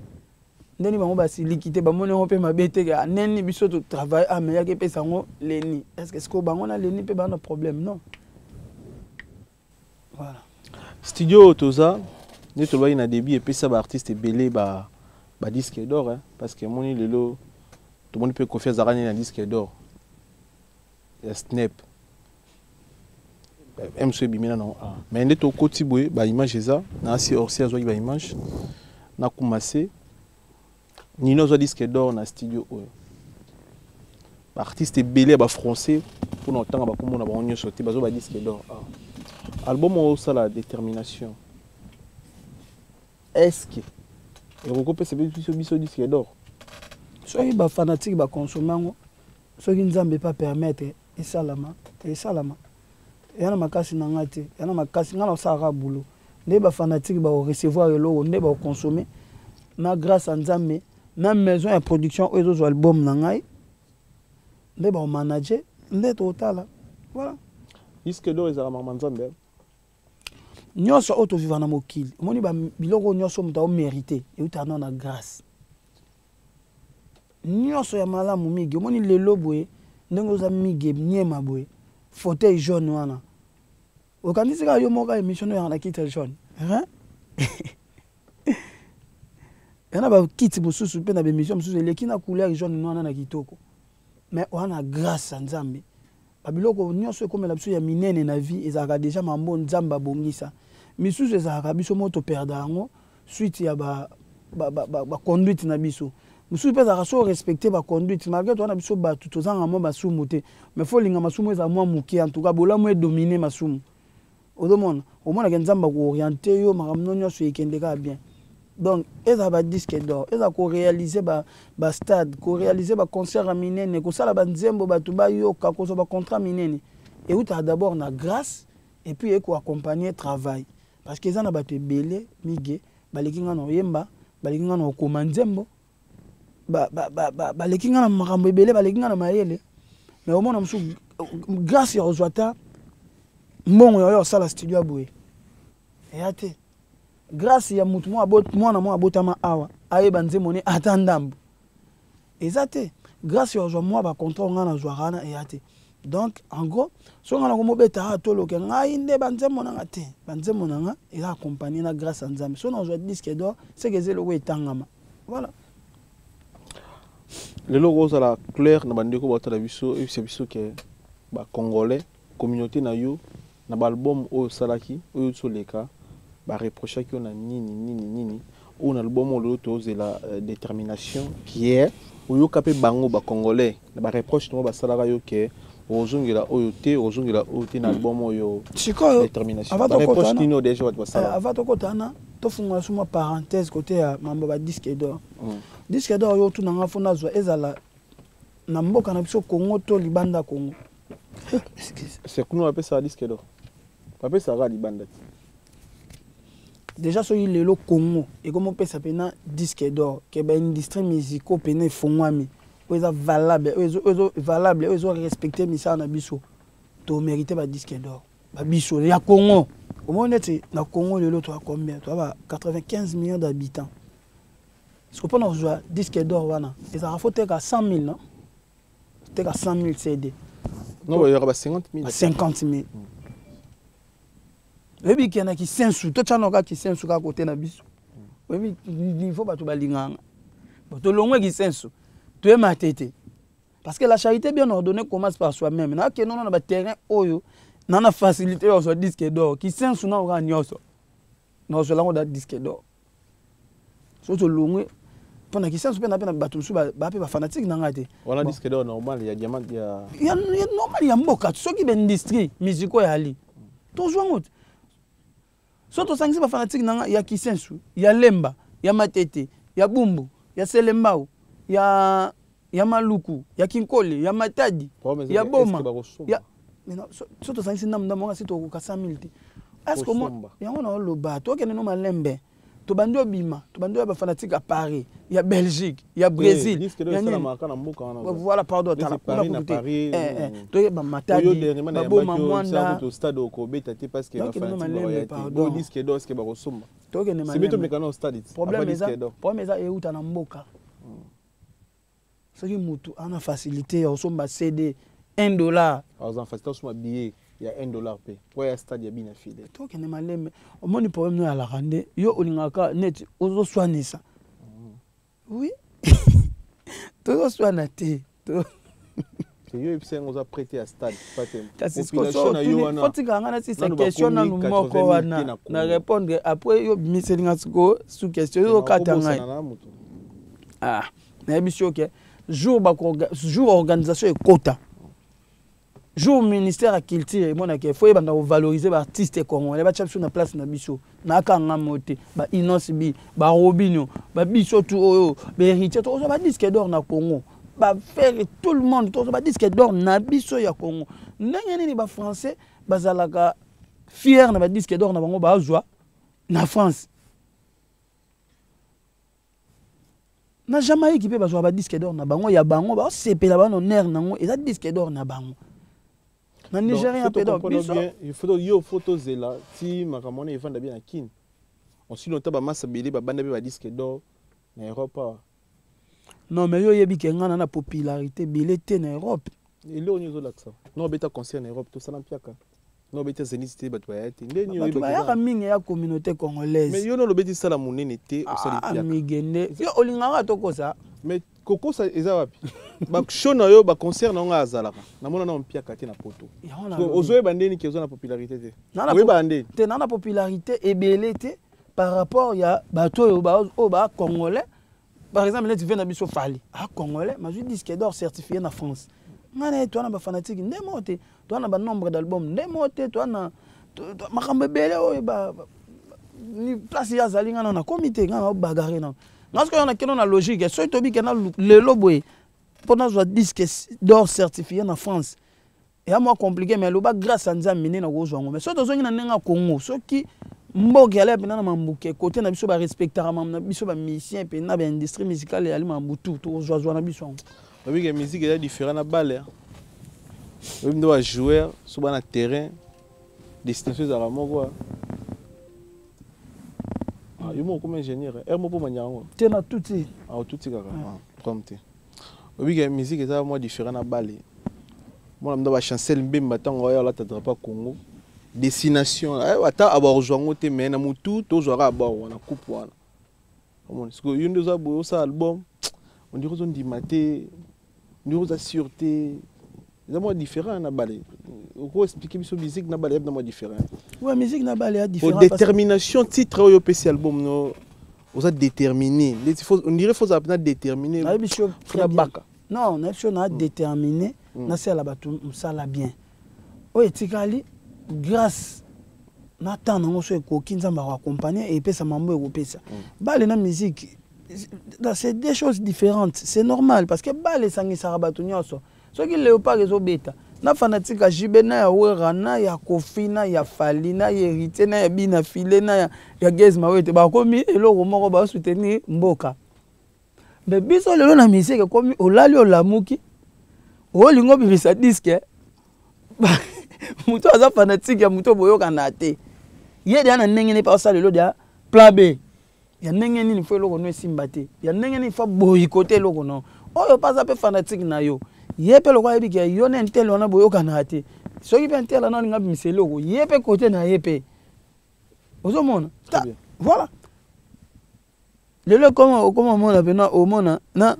ndeni bango basiliki te, bamoni yango mpe mabe te ke neni biso totravaille ah, mais yaki epesa yango Leni. Est ce que sikoyo bango na Leni mpe baa na problème? Non, voilà. Studio oyo toza nde tolobaki na début, epesa baartiste ebele badisque d'or, hein, parce que emoni lelo tomoni mpe Kofi azalaka nini na disque d'or ya Snep mso ebimi nano. Ah. Mais nde tokoti boye, baimage eza na asi orsi azwaki baimage na Kumase Nino azwa disque d'or na studio oyo. Baartiste ebele ya bafrançais, mpona kotanga bakombo na bango nyonso te, bazwa badisque d'or. Ah. Album oyo osala détermination, est ce que ekoki kopesa biso disque d'or? Soki bafanatike baconsomme yango, soki Nzambe epa permettre esalama, esalama. Eya na makasi na ngai te, eya na makasi ngai nakosalaka boulot nde bafanatike bakorecevoir eloko nde bakoconsomme na grâce ya Nzambe na maison ya production oyo ezozwa album na ngai nde bakomanage nde tokotala, voilà. Disque d'or ezalaka makambo ya Nzambe. Nyonso oyo toviva na mokili, omoni biloko oyo nyonso moto aomérite eutaka nao na grâce nyonso ya malamu mingi. Omoni lelo boye ndenge oza mingi niema boye, fauteuil jaune wana, okanisi kaka yo moko émission oyaka na kiti ya jaune, hein? Ya na bakiti mosusu mpe na bémission mosusu eleki na couleur jaune wana na kitoko, mais wana grâce ya Nzambe. Babiloko nyonso ekomela biso ya minene na vie ezalaka déjà mambo Nzambe abongisa. Misusu ezalaka biso moko toperda yango suite ya baconduite ba na biso. Mosusu mpe ezalaka so respecte baconduite, malgré toza na biso bato tozanga mwa masumu te, mais fo olinga masumu ezala mwa moke, en tout cas bolamu edomine masumu. Ozomona, omonaka Nzambe akooriente yo, makambo no nyonso ekende kaka bien. Donc ezala badisque d'or, ezala koréalise bastade, koréalise baconcert ya minene, kosala banzembo bato bayoka, kozwa bacontrat minene. Eutaka d'abord na grâce et puis ekoaccompagne travail, parce que eza na bato ebele mige baleki nga na oyemba, baleki nga na okoma nzembo, baleki nga na makambo ebele, baleki nga na mayele. Mais omona mosusu grâce ya kozwa ata mbongo ya oyo osala studio ya boye eya te. Grâce ya motu mwana moko abotama awa ayeba nzembo ne ata ndambo eza te. Grâce ya kozwa mwa bacontrat ngai nazwaka wana eya te. Donc en gros, so ngai nakomobeta awa, toloke ngai nde banzembo na nga te. Banzembo na nga eza accompagné na grâce ya Nzambe. So nazwa disque d'or, seke eza eloko etangama, voilà. Lelo kozala clair na bandeko baotala biso, oyebisa biso ke bacongolais, communauté na yo, na baalbum oyo osalaki, oyo toleka, bareprochaki yo na nini nini nini? Oyo na album oyo lelo tozela, détermination qui est, oyoka mpe bango bacongolais na bareproche nango basalaka yo ke ozongela oyo te, ozongela oyo te na album oyo. Sikoyo détermination, bareproche nini oyo déjà bato basala? Avant tokota wana, tofungola su mwa parenthèse côté ya mambo ba disque d'or. Disque d'or oyo otunanga, fo nazwa ezala na mboka na biso Congo to libanda Congo? C'est kuna bapesaka disque d'or, bapesaka libanda te. Déjà soki lelo Congo ekomi opesa mpena disque d'or, ke baindustrie musicaux mpena efongwami, oyo eza valable, oyo valable, oyo ezorespecte misala na biso, tomérite badisque d'or babiso ya Congo. Omoni neti na Congo lelo toa combien? Toa ba 95 millions d'habitants. Parce que mpona kozwa disque d'or wana, ezalaka fo teka 100 000, non, teka 100 000 CD. Non, bayaka ba 50 000. Ba 50 000. Oyebi ke na Kisensu, totyana kaka Kisensu kaka kote na biso, oyebi niveau bato balinganga. Bon, tolongwe Kisensu, toyema te, parce que la charité bien ordonnée commence par soi-même. Nakende ono na baterrain oyo na na facilité oyo ozwa disque d'or, Kisensu na okaa nyonso nazwela yango da disque d'or. So tolongwe mpo na Kisensu mpe na mpe na bato mosusu baa mpe bafanatike na ngai te. Wana disque d'or normal ya diamant ya Ya normal ya mboka. Soki baindustrie musicaux eyali, tozwa yango te. So tosangisi bafanatike na ngai ya Kisensu, ya Lemba, ya Matete, ya Bumbu, ya Selembao, ya Maluku, ya Kinkole, ya Matadi, ya Boma, ya so tosangisi ndambo ndambo wana, si tokoka 100 000 te. Est-ce yango naoloba? Tokende no malembe, tobandi obima, tobandi oya bafanatike ya Paris, ya Belgique, ya Brésil. Voilà, pardon, tala kuna kutu te, toyeba Matadi, baboma Mwanda. Stade okobeta te parce que tokende malembe, pardon. Disque d'or, est-ce que bakosomba? Tokende malembe. Problème eza euta na mboka. Soki motu ana facilité ya kosomba CD 1 dollar, aza facilité osomba billet ya 1 dollar mpe po ya stade ya bina file. Tokende malembe. Omoni problème no eyalaka nde yo olingaka neti ozoswanisa. Oui, tozoswana te. Yo yebisa yango, oza prêté ya stade. Kasi fotikaka nga nasisa question nanu moko wana na répondre, après yo bimiseli nga sikoyo sous question, yo okata ngai. Ah, nayebi si oke jour organisation ekota, jour ministère ya culture emonaki fo yebanda kovaloriser baartiste congolais, batya biso na place na biso. Nakanga mo te, baInnoss'B, baRobinho, babiso tu oyo bahéritier, tokozwa badisque d'or na Congo, baFerre, tout le monde, tokozwa badisque d'or na biso ya Congo. Ndenge nini bafrançais bazalaka fier na badisque d'or na bango bazwa na France, na Jamaïque mpe bazwaka badisque d'or na bango ya bango, baosepela bano nere nango eza disque d'or na bango, na Nigéria mpe? Donc biso yo fo tozela ti makambo wana evanda bien na Kine. Ensuite longtemps bamasa ebele babanda mpe badisque d'or na Europe awa. Non, mais yo oyebi ke ngai na na popularité ebele te na Europe. Eloko nini ozolakisa? No obeta concert na Europe, tosala mpiaka, no obeta Zénith te, bato baya te. Ndeni bato bayaka mingi ya communauté congolaise. Mais yo no olobeti sala monene te, osali mpiaka. Migende, yo olingaka tokosa. Mais kokosa eza wapi? Bashow na yo, baconcert na yo, ngai azalaka namona na mpiaka te na Poto. Ozoyeba ndeni ke oza na popularité te? Oyeba ndeni? Te, na na popularité ebele te par rapport ya bato oyo oyo bacongolais. Par exemple neti ve na biso Fally, a congolais mazwi disque d'or certifié na France. Ngai na ye toa na bafanatike nde moko te, toa na banombre d'album nde moko te, toa na makambo ebele oyo place ye azali, ngai na nakomi te. Ngai naobagare nano nga sikoyo nakende na logique. Soki tobi ke na lelo boye mpo nazwa disque d'or certifié na France. Eya mwa compliqué, mais loba grâce ya Nzambe nde nakozwa yango. Mais soki tozongi na ndenge ya Congo, soki mboka eyali mpenza na mambuke kote na biso, barespectaka na biso bamusicien mpenza, baindustrie musicale eyali mambutu, tokozwazwa na biso yango. Obike musique eza différent na balle. Oyebi nde bajoueur so bana terrain, destination ezalaka moko. Ah, yo moko okoma ingénieur ere moko mpo manya yango. Te, na tuti. Ah, otuti kaka, problème te. Obike musique eza mwa différent na balle. Mwana mda bachancel Mbemba, ntango oyo alata drapeau Congo, destination ata abakozwa yango te, mais na motu tozwaka abor wana, coupe wana. Omoni sikoyo, yo nde oza boye, osala album, on dirait ozondima te, on dirait oza sûr te. Eza mwa différent na balle. Oko expliquer biso, musique na balle na mwa différent? Ouais, musique na balle ya différent. Détermination, titre oyo opesi album no, oza déterminé. On dirait faut ozala mpena déterminé. Nayebi so baka. Non, nayebi so na déterminé, nasala bato mosala bien. Oyo etikali, grâce na temps nango, so ekoki, Nzambe akoaccompagne, epesa mambo ekopesa. Balle na musique, c'est deux choses différentes, c'est normal, parce que balle esangisaka bato nyonso. Soki Léopard ezobeta, na fanatique ya JB, na ya Wera, na ya Kofi, na ya Fally, na ya Héritier, na ya Bina File, na ya Gaz Mawete, bakomi eloko moko, basoutenir mboka. Mais biso lelo na musique, ekomi olali, olamuki, olingi obimisa disque, moto aza fanatique ya moto boyokana te, ye deya na ndenge nini mpe asala lelo deya plan B ya ndenge nini fo eloko no esimba te, ya ndenge nini fo boyikote eloko no oyo mpe aza mpe fanatique na yo. Ye mpe lokola ayebi ke yo na intel wana boyokanaka te, soki mpe intel wana olinga abimisa eloko, ye mpe kote na ye mpe ozomona. Voilà, lelo ekoma okoma omona mpena omona na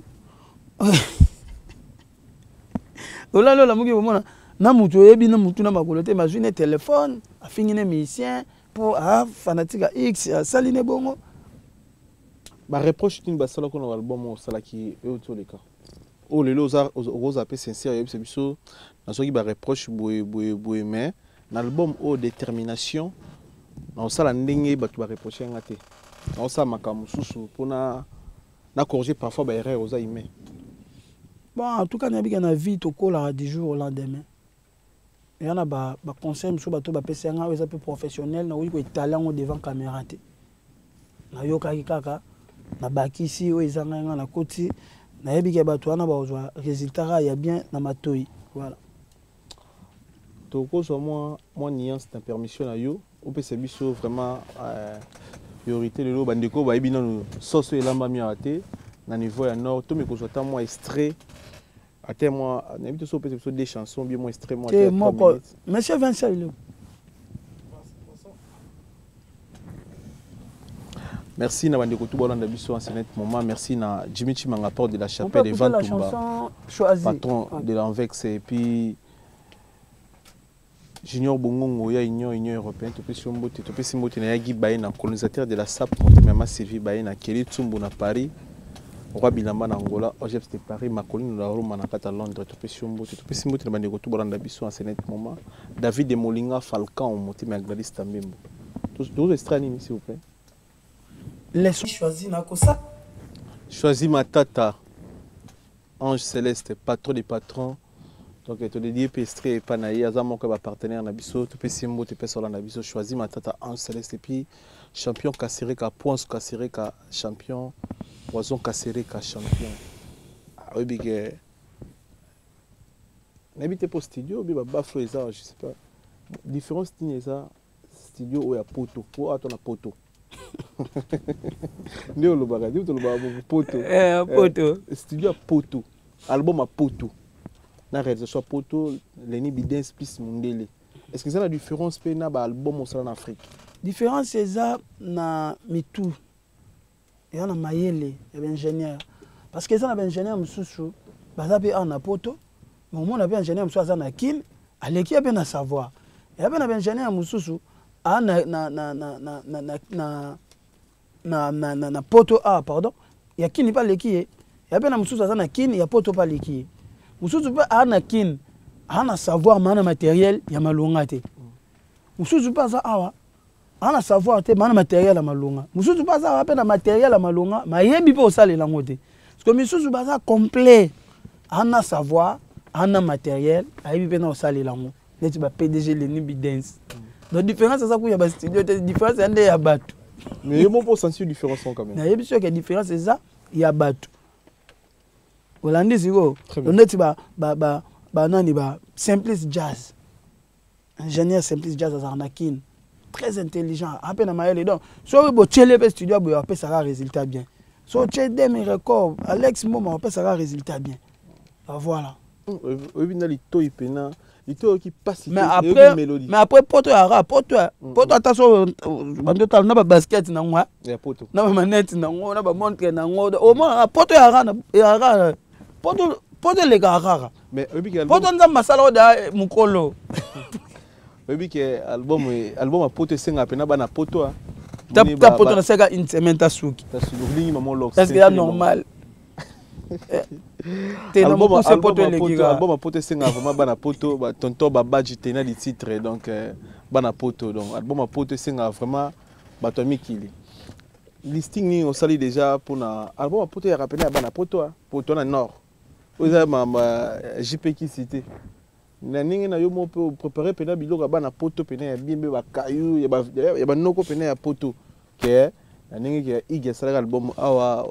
olali, olamuki, komona na motu oyebi na motu na makolo te, mazwi ne telefone, afingi ne musicien mpo afanatique ya x, asali ne bongo. Bareproche nini basalaki na album oyo osalaki oyo ti oleka oyo lelo? Okozala mpe sincère, oyebisa biso: nazwaki bareproche boye boye boye, mais na album oyo détermination, naosala ndenge bato bareproche yanga te, naosala makambo mosusu mpona na corriger parfois baerreur. Oza humain. Bon, en tout cas nayebika na vie tokolaka du jour au lendemain. Eya na baconseil mosusu bato bapesi yanga, oyo eza mpe professionnel, nakoki koetale yango devant caméra te. Nayokaki kaka, nabakisi oyo eza ngai, ngai nakoti, nayebi ke bato wana bakozwa résultat kaka ya bien na matoi. Voilà. Tokozwa mwa nuance na permission na yo, opesa biso vraiment priorité. Lelo bandeko bayebi nanu soso elambami awa te na niveau ya nord. Tomi kozwa ata mwa extrait, ata mwa, nayebi te so opesa biso deux chansons, bien mwa extrait mwa. Te, moko. Monsieur Vincent, il est où? Merci na bandeko tu bolanda biso en ce net moment. Merci na Jimmy Chimanga, porte de la chapelle de Vantumba, patron de l'Anvex, et puis Junior Bongongo ya Union européenne. Topesi yo mbote, topesi mbote na Yagi Baye na colonisateur de la SAP, motema ya Sylvie Baye na Kelly Tsumbu na Paris, Roi Bilamba na Angola, Ojeps de Paris, Makolino na Roma, na kati ya Londres. Topesi yo mbote, topesi mbote na bandeko tu bolanda biso en ce net moment. David de Molinga Falcon, motema ya Gladys Tambembo. Tozo extrait nini, s'il vous plaît? Laisse choisi na kosa. Choisi Matata, Ange Céleste, patron des patrons. Donc todedie mpe extrait epa na ye, aza moko ya bapartenaire na biso. Topesi mbote mpe sola na biso Choisi Matata, Ange Céleste, et puis champion Kasereka Poince, Kasereka champion, Poison, Kasereka champion. Oyebi ke nayebi te mpo studio obi babaflo eza, je sais pas différence nini eza studio oyo ya poto po awa to na poto. Nde olobaka, nde tolobaka poto. Poto. Studio ya poto, album ya poto na réalisation ya poto, Leni Bidens plus mundele, est ce que eza na différence mpe na baalbum osala na Afrique? Différence eza na mitu, eza na mayele ya baingénieur, parce que eza na baingénieur mosusu baza mpe awa na poto, mais omona mpe ingénieur mosusu aza na Kine, aleki ye mpe na savoir. Eya mpe na baingénieur mosusu aa na poto, ah pardon, ya Kini mpe aleki ye. Ya mpe na mosusu aza na Kini, ya poto mpe aleki ye. Mosusu mpe aa na Kini, aa na savoir, maa na matériel ya malonga te. Mosusu mpe aza awa, aa na savoir te, maa na matériel ya malonga. Mosusu mpe aza awa mpe na matériel ya malonga, mayebi mpe osalela yango te. Parce que misusu baza complet, aa na savoir. Ana matériel, ayebi mpe na kosalela yango neti ba PDG Leni Bidens. Donc différence eza kuya ba studio te, différence ya nde ya bato. Mais yo moko osentir différence quand même. Nayebi soki différence eza ya bato. Olandi sikoyo neti banani ba Simplice Jazz, ingénieur Simplice Jazz azalaka na Kin, très intelligent, ape na mayele. Donc soki botieli mpe studio boye, apesaka résultat bien. So otie demi record Alex Mboma, apesaka résultat bien. Voilà. Oyebi na litoi mpena, litoi oyoki mpasi. Mais après, mais après poto ya ra poto poto, ata so bandi otala na babasket nango, na bamanete nango, na bamontre nango, omonaka poto ya ra ya ra poto, poto elekaka kaka poto. Nzambe asala oyo da mokolo. Oyebi ke album ya poto esengaka mpena bana poto. Ta poto naseka une semaine, ta suki. Olingi mama. Est ce que ya normal te? Na mokuse poto eleki kaka. Album ya poto esengaka vraiment bana poto, batonton babaji tena di titre. Donc bana poto, donc album ya poto esengaka vraiment bato ya mikili. Listing nini osali déjà mpona album ya poto? Eyaka pene ya bana poto, poto na nord oyo eza JP Kisi te. Na ndenge na yo moko mpe opréparé mpena biloko ya bana poto mpena ya bien, mpe bakayu ya banoko mpena ya poto, ke na ndenge ke Ige asalaka album awa,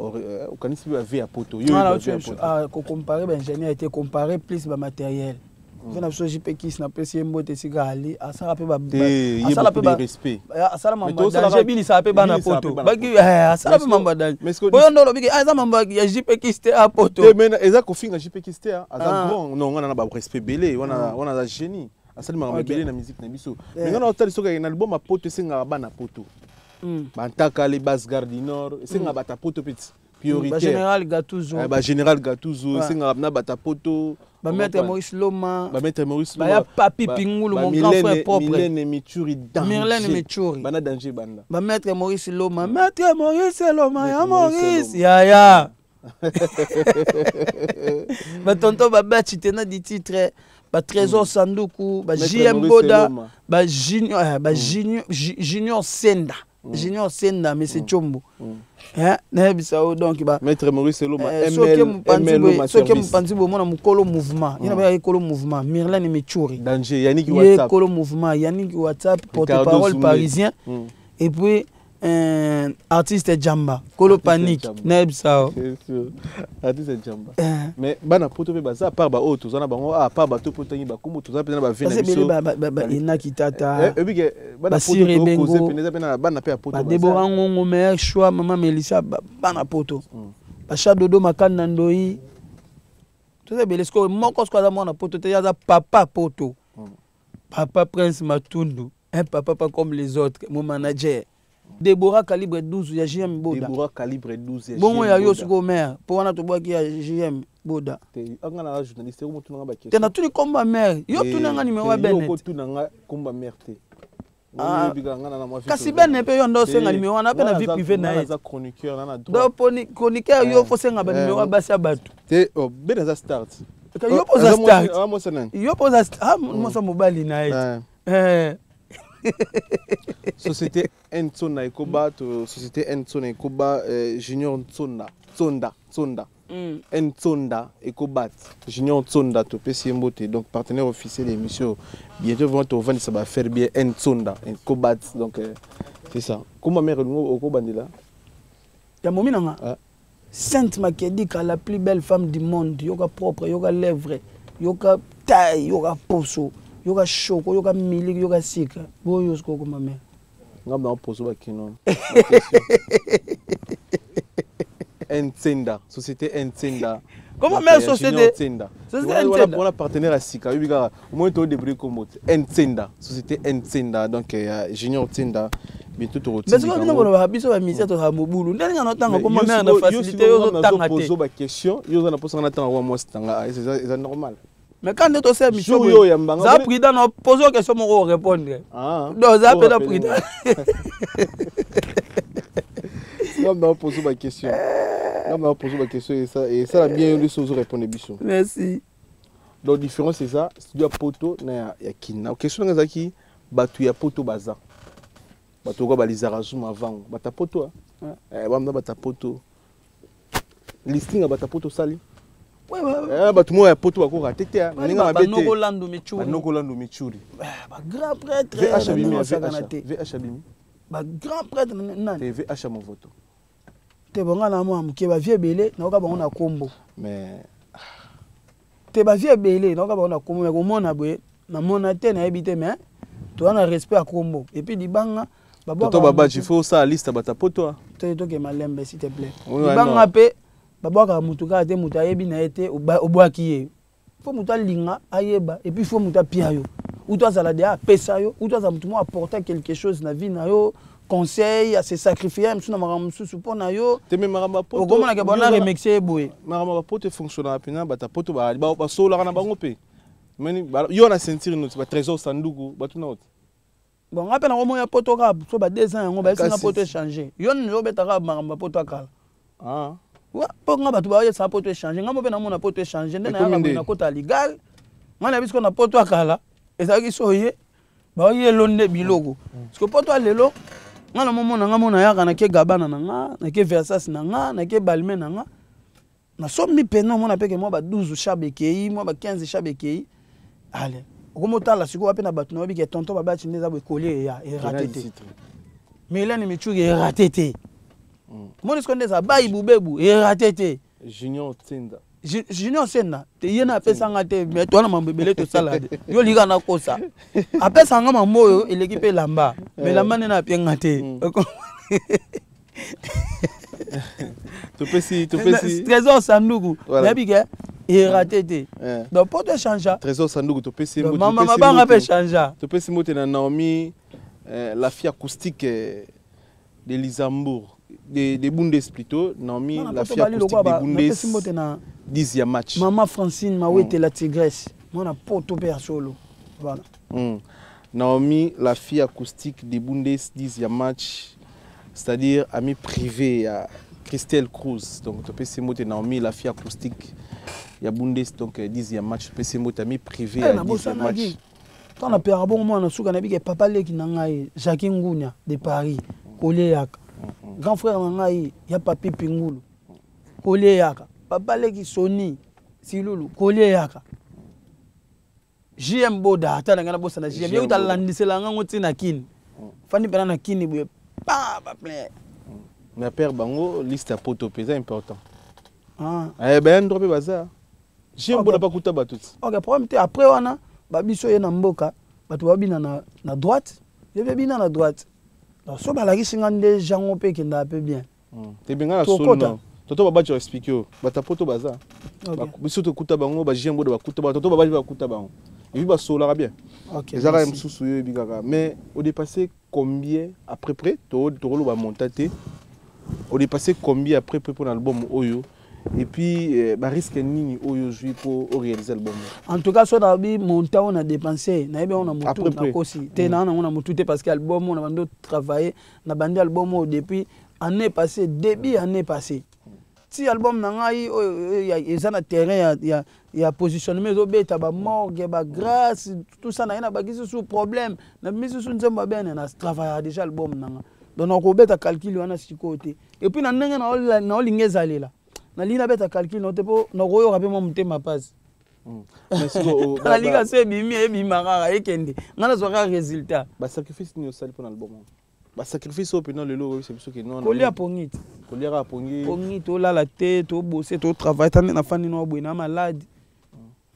okanisi mpe bavie ya poto? Kocompare baingénieur ete compare plus bamatériel mpe na biso. JP Kis, napesi ye mbote esika ali, asala mpe, asala mambo danger, ebinisaka mpe bana poto, asala mpe mambo ya danger. Oyo nde olobiki eza mambo ya JP Kis te, a poto. Eza kofinga JP Kis te, aza grand. Non, wana na barespect ebele wana, aza génie, asali makambo ebele na musique na biso. Mais nga na otali soki na album ya poto esengaka bana poto, bantaka le base gare du Nord, esengaka bato ya poto mpe prioritaire. Bagénéral Gatuzo. Bagénéral Gatuzo, esengaka na bato ya poto. Bamaître Maurice Loma. Bamaître Maurice. Baya Papi Pingulu, mon grand frère propre. Milene Michuri. Danger. Mirlene Michuri. Bana danger banda. Bamaître Maurice Loma, maître Maurice Loma ya Maurice yaya, batonton babaci tena di titre, batrésor Sanduku, ba JM Boda, ba Junior Senda, Junior Senda, monsieur Chombo, nayebisa yo donc ba Maître Maurice Eloma. Soki mopanzi bomona mokolo mouvement ye na bayaki kolo mouvement, Mirlene Michuri. Danger Yannick. Ye WhatsApp. Kolo mouvement Yannick WhatsApp, porte-parole parisien. Et puis artiste Jamba, kolo panique, nayebisa yo. Artiste Jamba. Mais bana poto mpe baza, à part baoyo toza na bango, à part bato mpo otangi bakombo, toza mpenza na bave na biso. Baenaki tata. Ebike bana poto tokoze pene, eza mpe na bana mpe ya poto. Badebora Ngongo, meilleur choix, mama Melissa, bana poto, bacha Dodo Makanda Ndoi, toza ebele. Sikoyo moko sikoyo aza mwana poto te, aza papa poto, papa Prince Matundu, un papa pas comme les autres, mon manager Deborah calibre 12 ya JM Boda. Deborah calibre 12 ya. Bongo ya yo sikoyo mare, mpo wana tobwaki ya JM Boda. Anga na journaliste, omotunanga baquestion te. Natuni komba mare, yo tunanga numéro ya Benet. Okotunanga komba mare te. Kasi bene mpe yo nde osenga numéro wana mpe na vie privée na ye. Donc poni chroniqueur, yo fosenga banumero ya basi ya bato. Te, bene aza start. Yo mpo oza start, yo mpo oza mwasa mobali na ye. Société Ntsona Ekoba to société Ntsona Ekoba, Junior Ntsonda, Ntsonda, Ntsonda, Ntsonda Ekobat, Junior Ntsonda, topesi ye mbote. Donc partenaire officiel ya émission, bientôt vraiment tovandisa baaffaire bien. Ntsonda Ekobat, donc c'est ça. Komba mare olingo okobandela? Ya momi na nga, Sainte Makedika, la plus belle femme du monde. Yoka propre, yoka lèvre, yoka taille, yoka poso, yoka choco, yoka miliki, yoka sika. Boyo sikoyo koma mare. Nga na poso bakino Ntsenda, société Ntsenda. Comment mère société? Ntsenda. Société Ntsenda. Wana partenaire ya sika, oyebi kaka omoi todébrouille kombo te. Ntsenda, société Ntsenda, donc ya Junior Ntsenda, bientôt tokotindika. Mais bino bolobaka biso bamisia tozala mobulu ndenge nga notanga koma mare na facilité, yo ozotanga te. Pozo baquestion, yo oza na mposa nga natanga wa mwasi tanga, eza normal. Mais quand nde tosala émission, za prudent na pose question moko, orépondre. Donc za mpe na prudent. Ngam na pose baquestion, ngam na pose baquestion, esala bien yo nde ozo répondre biso. Merci. Donc différence eza studio ya poto na ya Kina. Question nanga ezalaki bato ya poto baza bato okoa balizaka zuma vango, bato ya poto bamna, bato ya poto, listing ya bato ya poto osali? Eh, bato moko ya poto bakoka te te ah, na ndenge mabe te. Banoko Lando Michuri. Banoko Lando Michuri. Eh, ba grand prêtre. VH abimi, VH abimi. Ba grand prêtre nani? Te VH Movoto. Te bonga na mwa moke ba vie ebele nayoka bango na kombo. Mais te ba vie ebele nayoka bango na kombo mais komona boye namona te nayebi te mais toza na respect ya kombo et puis libanga Toto Babaji, il faut osala liste ya bato ya poto. Toke toke malembe s'il te plaît. Libanga mpe babwakaka motu kaka te moto ayebi na ye te obwaki ye fo moto alinga ayeba et puis fo moto apia yo uto azala deya apesa yo uto azala moto moko apporta quelque chose na vie na yo conseil ase sacrifier mosusu na makambo mosusu mpo na yo okomonaka bona remercier ye boye makambo ya poto efonctionnaka mpena bato ya poto basololaka na bango mpe yo na ceinture noti batrésor sanduku bato na oti. Bon nga pe na komoya poto kaka so ba 2 ans yango bayebisi nga poto echange yo nini obeta kaka makambo ya poto ya kala. Ah. Wa po nga bato bayebisa poto echange nga mo pe namona poto echange nde nayaka boye nakota ligal nga nayebi sikoyo na poto ya kala ezalaki so ye baoyelo nde biloko mm. siko poto ya lelo nga namomona nga mona yaka nake gabana na nga nake versas na nga nake balme na nga Nasombi pene omona pe ke mwa ba 12 shab ekei, mwa ba 15 shab ekei. Ale, okomi otala sikoyo wapi na bato nayebi ke tonton Babachi nde eza boye collier eya, erate te. Mylène Michuri erate te. Omoni sikoyo nde eza bayi bubebu erate te. Junior Tsenda. Junior Senda te ye na apesa nga te mais toza na mambo ebele tosala te yo olika nakosa apesa nga mambo oyo eleki mpe elamba mais elamba nde na apie nga te. Topesi topesi Trésor Sanduku nayebi ke erate te donc po to échangea Trésor Sanduku topesi mbote mama mabanga mpe échangea. Topesi mbote na Naomi la fille acoustique de Luxembourg de Bundes plutôt Naomi la fille acoustique de Bundes mbote na 10 ya match mama Francine Mawete la tigresse mwana poto mpe ya solo voilà. Naomi la fille acoustique de Bundes 10 ya match, c'est-à-dire ami privé ya Christelle Cruz. Donc topesi mbote Naomi la fille acoustique ya Bundes donc 10 ya match topesi mbote ami privé ya 10 ya match. Ntango napeyaka bongo mwana suka nayebi ke papa leki na ngai Jacques Ngunya de Paris kolie yaka grand frère na ngai ya papi Pingulu kolie yaka papa leki Sony Silulu kolie yaka JM Boda ata na ngai nabosana JM ye kuta alandisela ngai ngo ntina kini fandi mpena na kini boye pa ba plein. Mais père bango liste ya poto mpe eza important. Ah. Eh ben droit mpe baza JM Boda bakuta bato ti. Ok problème te après wana babiso ye na mboka bato babina na, na droite ye mpe bina na droite donc so balakisi nga nde jango mpe ekendaka mpe bien. Te benga na solo toto babaji explique yo bato ya poto baza biso tokuta bango ba JM Boda bakuta bango toto babaji bakuta bango et puis basololaka bien ezaka ya mosusu yo oyebi kaka mais odépassé combien à peu près tokoloba monta te odépassé combien à peu près mpona album oyo et puis barisque nini oyo ozwi mpo oréalise album? En tout cas so nayebi montant oyo na dépense nayebi yango na motu nakosi te naa nango na motu te parce que album oyo na bandi otravaille na bandi album oyo depuis année passée début année passée ti album na ngai oyo eza na terrain ya positionnement ezobeta bamorgue bagrâce tout ça na ye nabakisi su problème nabimisi su nzembo abene na travaillaka déjà album na nga donc nakobeta calcul wana sikoyo te et puis na ndenge naolinga ezalela nalingi nabeta calcul nao te mpo nakoyoka mpe mwa motema mpasi. Nalinga so ebimi ebima kaka ekende ngai nazwa kaka résultat. Basacrifice nini osali mpona album wana? Basacrifice oyo mpena lelo oyebisa biso ke non kolia pongi te kolia kaka pongi pongi tolala te tobose totravaille ta nde nafandi na boye na malade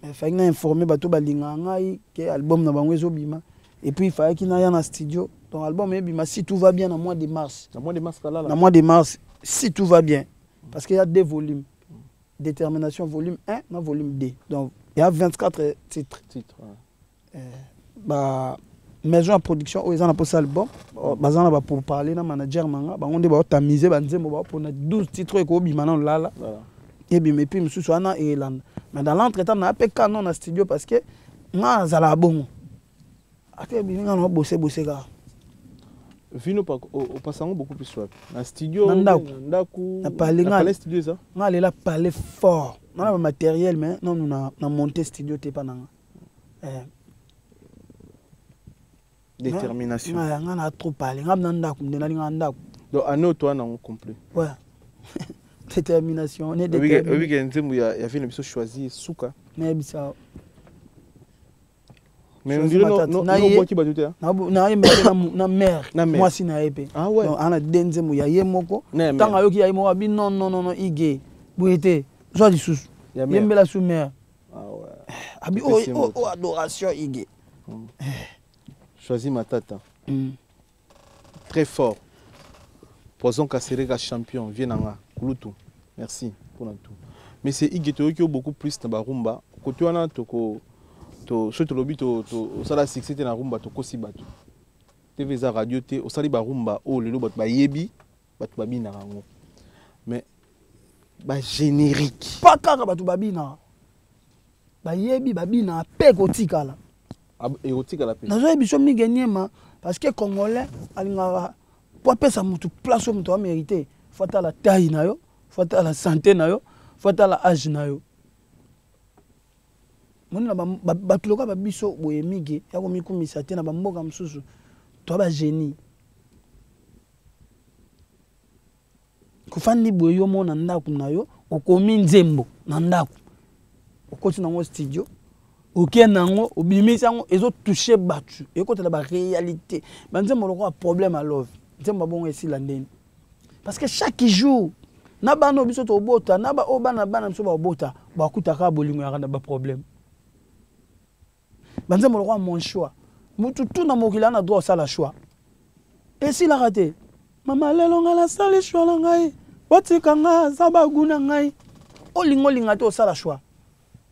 mais fallaki na informe bato balingaka ngai ke album na bango ezobima et puis fallaki naya na studio donc album ebima si tout va bien na mois de mars. Na mois de mars kalala na mois de mars si tout va bien parce qu'il y a deux volumes détermination volume 1 na volume 2 donc il y a 24 titres. Titres ouais. Ba maison ya production oyo eza na mposa album baza na bapourparler na manager na nga bango nde baotamize banzembo baopona 12 titres oyo ekobima nano lala ebima epuis mosusu wana elanda mais dans l'entretemps naa mpe kano na studio parce que nga nazalaka bongo ata ebimi nga na bose bose kaka. Vino opasa yango beaucoup plus wapi? Na studio? Na ndako. Na ndako. Na palais. Na palais studio eza nga alela palais fort nga na bamatériel mais nanu na monte studio te epa na nga. Détermination. Nga na trop parlé nga na ndako nde nalinga ndako. Donc année oyo toa nango complet. Ouais. Détermination, on est déterminé. Oyebi ke nzembo ya vie na biso choisi suka. Nayebisa. Mais on dirait no obwaki bato te. Nayemba mpe na mare, mwasi na ye mpe. Ah ouais. Ana de nzembo ya ye moko. Ntango ayoki ya ye moko, abi non, non, non, non, ige boye te, zwa lisusu, yembela su mare. Abi o adoration ige. Choisi Matata. Très fort. Poison Kasereka champion, viens nanga, Kulutu. Merci pour tout. Mais c'est Ige toyoki beaucoup plus na barumba. Côté wana toko to so tolobi to to osala succès te na rumba, tokosi bato. TV eza radio te, osali barumba oyo lelo bato bayebi, bato babinaka yango. Mais ba générique. Pas kaka bato babinaka. Bayebi, babinaka pe kotikala. Ekotikala pe. Nazoyebi biso mingi niema parce que congolais alingaka po apesa motu place oyo moto amérité. Faut atala taille na yo, faut atala santé na yo, faut atala âge na yo. Moni na bato lokola babiso boye mingi ya komikumisa te na bamboka mosusu, to ba génie. Kofandi boye yo mona ndako na yo, okomi nzembo na ndako, okoti nango studio, oke nango, obimisi yango, ezotouche bato, ekotela ba réalité. Banzembo lokola problème à love, nzembo bongo esila ndeni. Parce que chaque jour na bana oyo biso tobota, na ba oyo bana bana biso babota, bakutaka bolingo yaka na ba problème. Banzembo lokola mon choix, mutu tu na mokili ana droit osala choix, esilaka te. Mama lelo nga nasali choix na ngai, botika nga aza bagu na ngai. Olingo olinga te osala choix,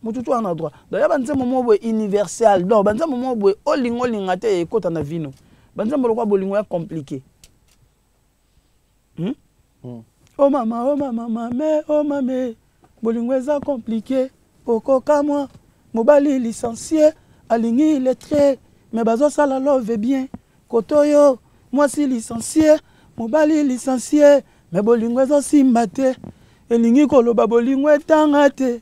mutu tu ana droit. Donc ya banzembo moko boye universel, donc banzembo moko boye olingo olinga te ekota na vino. Banzembo lokola bolingo ya compliqué. Oh mama, oh mama, mame, oh mame, bolingo eza compliqué. Okokamwa mobali licencié alingi illettré, mais bazosala love bien. Kotoyo mwasi licencié, mobali licencié, mais bolingo ezosimba te. Elingi koloba bolingo etanga te.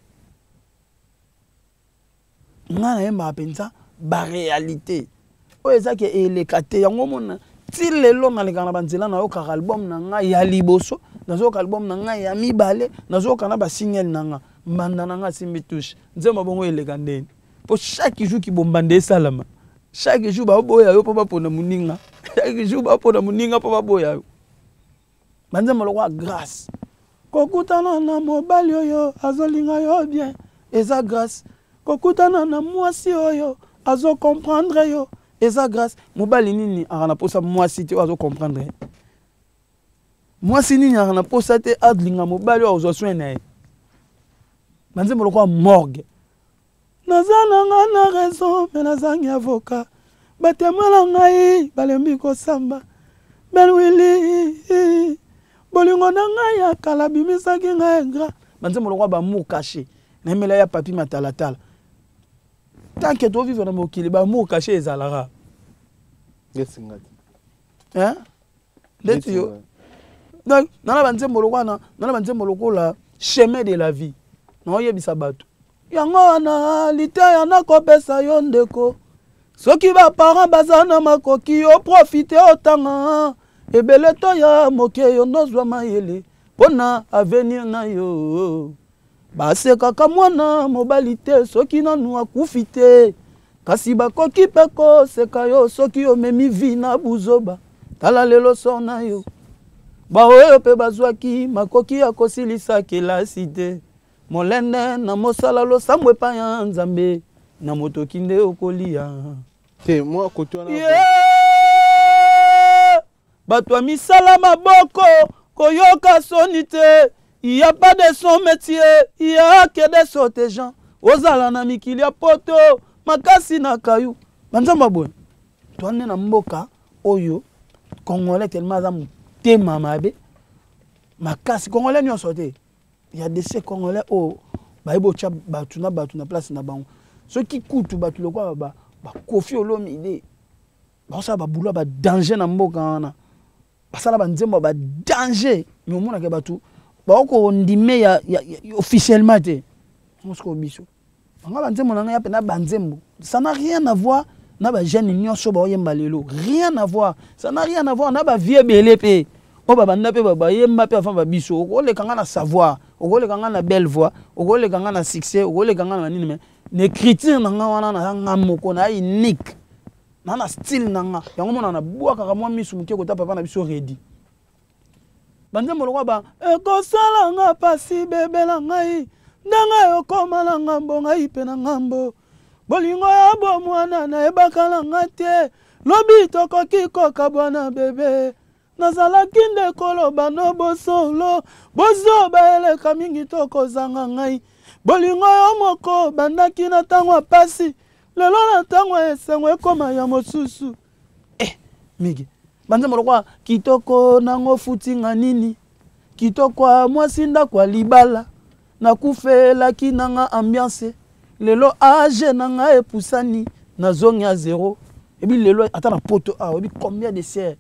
Nga nayembaka mpenza ba réalité oyo ezaki eleka te. Yango mona ti lelo nalekaka na banzela, nayokaka album na ngai ya liboso, nazoyoka album na ngai ya mibale, nazoyoka na basignal na nga, mbanda na nga asimbi touche. Nzembo bongo eleka ndeni? Po chaque jour kibombanda esalama, chaque jour baboya yo mpo bapona moninga, chaque jour bapona moninga mpo baboya yo. Banzembo lokola grâce, kokutana na mobali oyo azolinga yo bien eza grâce, kokutana na mwasi oyo azokomprendre yo eza grâce. Mobali nini aka na posa mwasi te oyo azokomprendre ye? Mwasi nini aka na posa te alinga mobali oyo azwa soin na ye? Banzembo lokola morgue, naza na nga na raison me nazangi avocat, batémoin na ngai balembi kosamba. Benwili bolingo na ngai ya kala bimisaki ngai ingrat. Banzembo lokola bamour caché, nayembela ya papi matalatala. Tant que tovivre na mokili, bamour caché ezalaka. Hein? Ndeti yo. Donc nana banzembo lokola nana banzembo lokola chemin de la vie, naoyebisa bato yango wana liteya nakopesa yo ndeko. Soki baparent baza na makoki, oprofite otanga ebele to ya moke, yo nozwa mayele mpona avenir na yo. Basekaka mwana mobali te soki nanu akufi te, kasi bakoki mpe koseka yo soki omemi vi na buzoba. Tala lelo sor na yo, baoyo mpe bazwaki makoki ya kosilisa kelasi te. Molende na mosala losambo epai ya Nzambe, na motoki nde okolia te. Mwa kote wana. Yeah! Bato ya misala maboko koyoka soni te, il y a pas de son métier, il y a que des sortes gens. Ozala na mikili ya poto makasi na kayu banzambe boye. Toande na mboka oyo congolais tellement aza motema mabe makasi. Congolais nyonso te, il y a des ces congolais oyo bayebi otya bato na bato na place na bango. Soki kutu bato lokola ba Koffi Olomide bakosala babulo ya badanger na mboka wana, basala banzembo ya badanger, mais omonaka bato bakokondime ya officiellement te. Mosiko biso banga banzembo na ngai ya mpena banzembo, ça n'a rien à voir na bajeune nyonso baoyemba lelo, rien à voir, ça n'a rien à voir na bavie ebele mpe. Oyo babanda mpe bayemba mpe avant babiso. Okoleka nga na savoir, okoleka nga na belle voix, okoleka nga na succès, okoleka nga na nini, mais na écriture na nga wana naza nga moko, na unique, na style na nga. Yango mona nabwakaka mwa misu moke kota papa na biso Redi. Banzembo lokwa ba ekosala nga pasi bebe na ngai, ndenge okoma na ngambo ngai mpe na ngambo, bolingo ya bomwana nayebaka na nga te, lobi tokoki kokabwana bebe. Nazalaki nde koloba no bosolo, bozoba eleka mingi tokozanga ngai. Bolingo yo moko bandaki na ntango ya pasi, lelo na ntango ya esengo ekoma ya mosusu. Migi banzembo lokwa kitoko nango futinga nini, kitoko ya mwasi ndako ya libala, nakufelaki nanga ambiance, lelo age nanga epusani, nazongi ya zero. Ebi lelo ata na poto awa, ebi combien de sœurs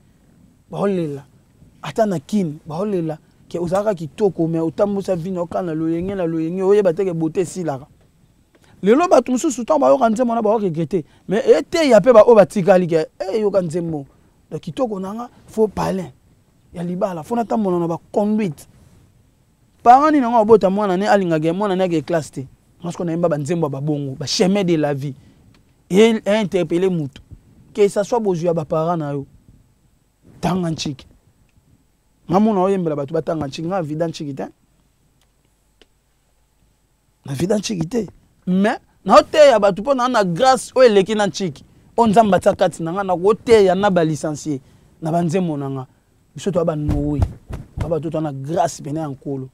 baolela, ata na kini baolela ke ozalaka kitoko mais otambusa vino oka na loyenge na loyenge, oyeba te ke beauté esilaka. Lelo bato mosusu ntango bayoka nzembo wana baoregrete, mais eteya mpe baoyo batikali ke eyoka nzembo ya kitoko nanga fo palin ya libala, fo natambola na baconduite. Parent nini yango abota mwana ne alingaka mwana ne ake classe te. Nga sikoyo nayemba banzembo ya babongo, ba chemin de la vie e interpeller mutu, que ça soit bozwi ya baparent na yo, tanga ntshiki. Nga mona oyembela bato batanga ntshiki, nga vida ntshiki te, na vida ntshiki te, mais naoteya bato mpo na grâce oyo eleki na ntshiki oyo Nzambe atia kati na nga, nakoteya na balicencie na banzembo na nga. Biso toya banoe, toya bato toya na grâce pene ya Nkolo.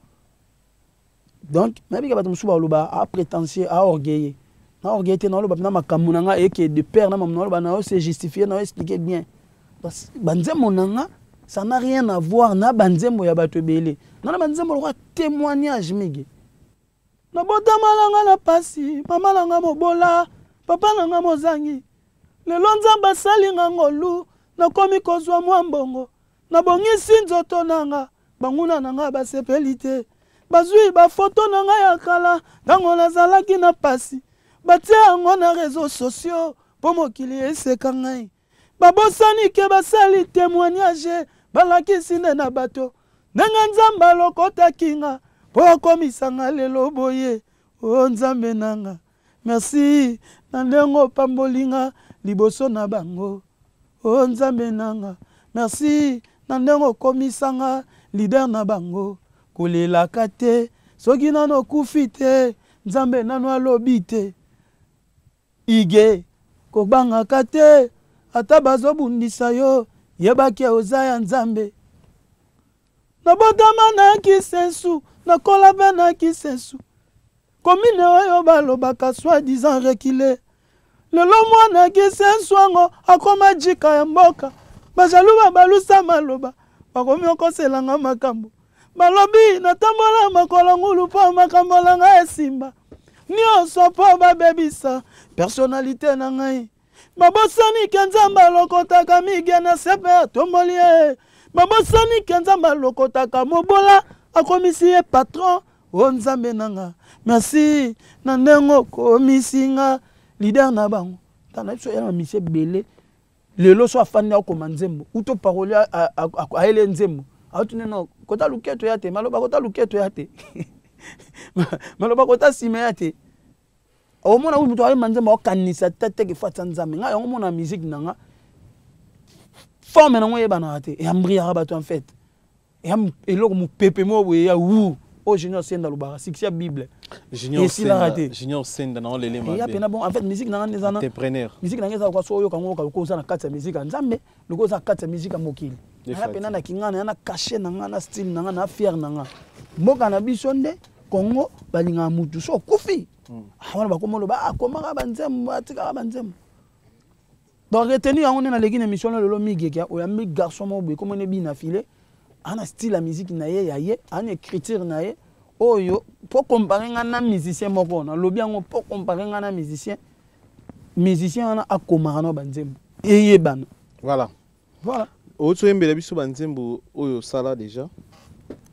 Donc nayebika bato mosusu baloba a prétentieux, a orgueilleux. Na orgueil te, naoloba mpena makambo na nga eke de père na mamu, naoloba na yo se justifier, na yo expliquer bien. Banzembo na nga ça n'a rien à voir na banzembo ya bato ebele. Na banzembo lokola témoignage mingi. Nabotama na nga na pasi, mama na nga mobola, papa na nga mozangi. Lelo Nzambe asali nga ngolu, nakomi kozwa mwa mbongo, nabongisi nzoto na nga, banguna na nga basepeli te. Bazwi bafoto na nga ya kala ntango nazalaki na pasi, batie yango na réseaux sociaux mpo mokili eseka ngai. Babosani ke basali témoignage, balakisi nde na bato ndenge Nzambe alokotaki nga mpo akomisa nga lelo boye. O Nzambe na nga, merci na ndenge opamboli nga liboso na bango. O Nzambe na nga, merci na ndenge okomisa nga leader na bango. Kolelaka te soki nano okufi te, Nzambe nano alobi te. Ige kobangaka te ata bazobundisa yo, yebaki oza ya Nzambe. Nabotama na Kisensu, nakola mpe na Kisensu, komine oyo balobaka soi-disant reculé. Lelo mwana Kisensu yango akoma jika ya mboka, bajalu babalusa maloba, bakomi okoselanga makambo. Balobi natambola makolo ngulu mpo makambo na ngai esimba nyonso, mpo babebisa personnalité na ngai. Babosani ke Nzambe alokotaka mige na sepe atomboli ye. Babosani ke Nzambe alokotaka mobola akomisi ye patron. O Nzambe na nga, merci na ndenge okomisi nga leader na bango. Tala biso ya na misie ebele. Lelo so afandi akoma nzembo uto paroli ayele nzembo aotune no kota luketo ya te, maloba kota luketo ya te, maloba kota nsima ya te. Omona oyo moto ayemba nzembo aokanisa te teke fo atia Nzambe. Ngai yango omona musique na nga forme nango eyebanaka te, eyambriaka bato en fait. Eya eloko mopepe moko boye ya wu oyo Junior Senda alobaka succès ya Bible esilaka te. Junior Senda na olele mabe. Eya pena bon en fait musique na nga eza na entrepreneur. Musique na nga eza kwa so oyoka ngo lokola oza na kati ya musique ya Nzambe, lokola oza na kati ya musique ya mokili. Naya pena na kingana, na cachet na nga, na style na nga, na fier na nga. Mboka na biso nde Congo balingaka mutu so okufi. Wana bakoma loba akomaka ba nzembo, atikaka ba nzembo. Donc retenir yango nde naleki na émission na lelo migeke oyambi garçon moko boye komona ebina filet, ana style ya musique na ye ya ye, ana écriture na ye oyo po comparer nga na musicien moko nalobi yango po comparer nga na musicien, musicien wana akomaka na ba nzembo eyebana. Voilà. Voilà. Oyo oyembela biso ba nzembo oyo osala déjà,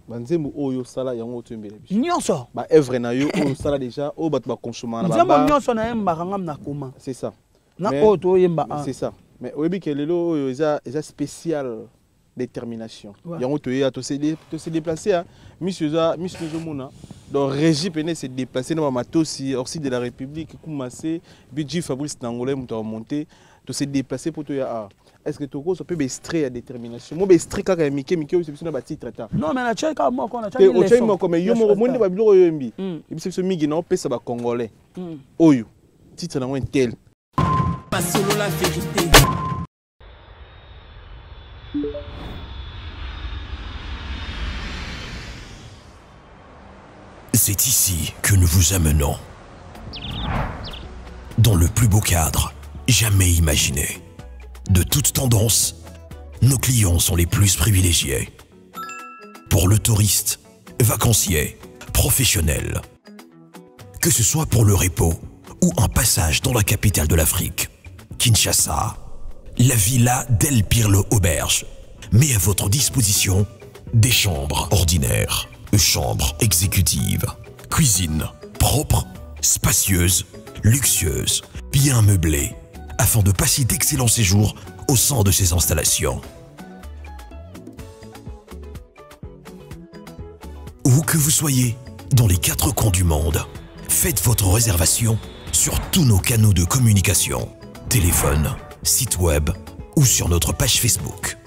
ba nzembo oyo osala yango oyo oyembela biso. Nyonso. Ba œuvre na yo oyo osala déjà oyo bato ba consommer na ba Nzembo bar. nyonso na yembaka ngam na koma. C'est ça. Na Mais oyo toyemba, ah. C'est ça. Mais oyebi ke lelo oyo eza spécial. Détermination. Yango toyeya tose déplace ya miso eza miso ezomona. Donc régie pene se déplace na bamatosi orsi de la République Kumase bg Fabrice Nangolais moto amonte tose déplace mpo toya awa. Est ce que tokozwa mpe baextrait ya détermination mo baextrait kaka ya mike mike oyo biso na batitre ta? Non, mais natiaki kaka moko. Te, otyaki moko, mais yo moko moi nde babiloko oyo oyembi ebisa biso mingi na opesa bacongolais oyo titre nango intel. Masolo la vérité. C'est ici que nous vous amenons. Dans le plus beau cadre jamais imaginé. De toutes tendances, nos clients sont les plus privilégiés. Pour le touriste, vacancier, professionnel. Que ce soit pour le repos ou un passage dans la capitale de l'Afrique, Kinshasa, la Villa Del Pirlo Auberge met à votre disposition des chambres ordinaires, chambres exécutives, cuisine propre, spacieuse, luxueuse, bien meublée, afin de passer d'excellents séjours au sein de ces installations. Où que vous soyez, dans les quatre coins du monde, faites votre réservation sur tous nos canaux de communication, téléphone, site web ou sur notre page Facebook.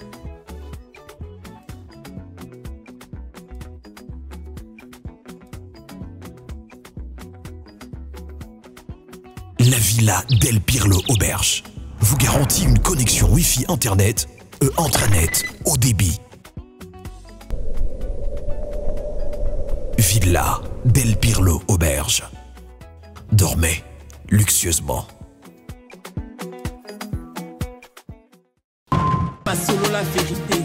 La Villa Del Pirlo Auberge vous garantit une connexion Wi-Fi Internet et intranet haut débit. Villa Del Pirlo Auberge. Dormez luxueusement. Masolo la vérité.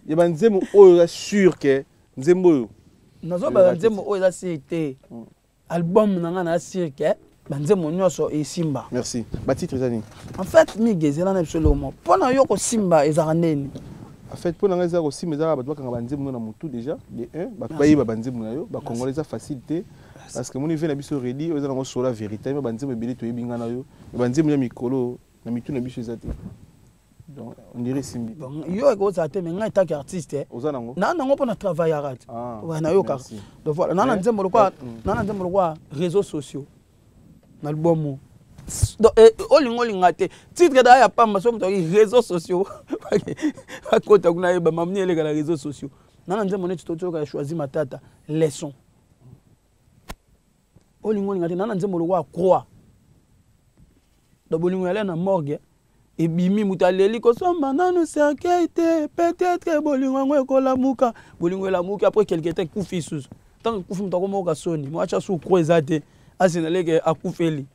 Ya banzembo oyo eza sûr ke nzembo oyo Nazobala nzembo oyo eza sûr te. Album na ngai na sûr ke banzembo nyonso esimba. Merci. Batitre eza nini? En fait, mingi ezela na biso eloko moko mpo na yo kosimba ezalaka ndeni. En fait, mpo na ngai eza kosimba ezalaka bato bakanga banzembo na motu déjà de 1, bato bayeba banzembo na yo. Bacongolais eza facile te, parce que moni ve na biso redi oyo eza nango sola vérité, me banzembo ebele toyebi ngai na yo, me banzembo ya mikolo na mitu na biso eza te. Donc on dirait simbi. Bon, yo ekozala te, mais ngai tant artiste oza nango. Na nango mpo na travaillaka te. Ouais, nayokaka. Donc voilà, na na nzembo lokwa, na na nzembo lokwa réseaux sociaux na album. Donc olingo olinga te, titre da ya pamba so moto akoki réseaux sociaux akota kuna yeba mamni eleka na réseaux sociaux. Na na nzembo neti totoyoka ya Choisi Matata leçon. Olingo olinga te, na na nzembo lokwa croix. Donc bolingo yale na morgue ebimi, moto aleli kosomba nanu cercueil te, peut-être bolingo yango ekolamuka. Bolingo elamuki, après quelque temps ekufi lisusu. Ntango ekufi, moto akomoka soni mo atya su croix eza te, asinaleke akufeli.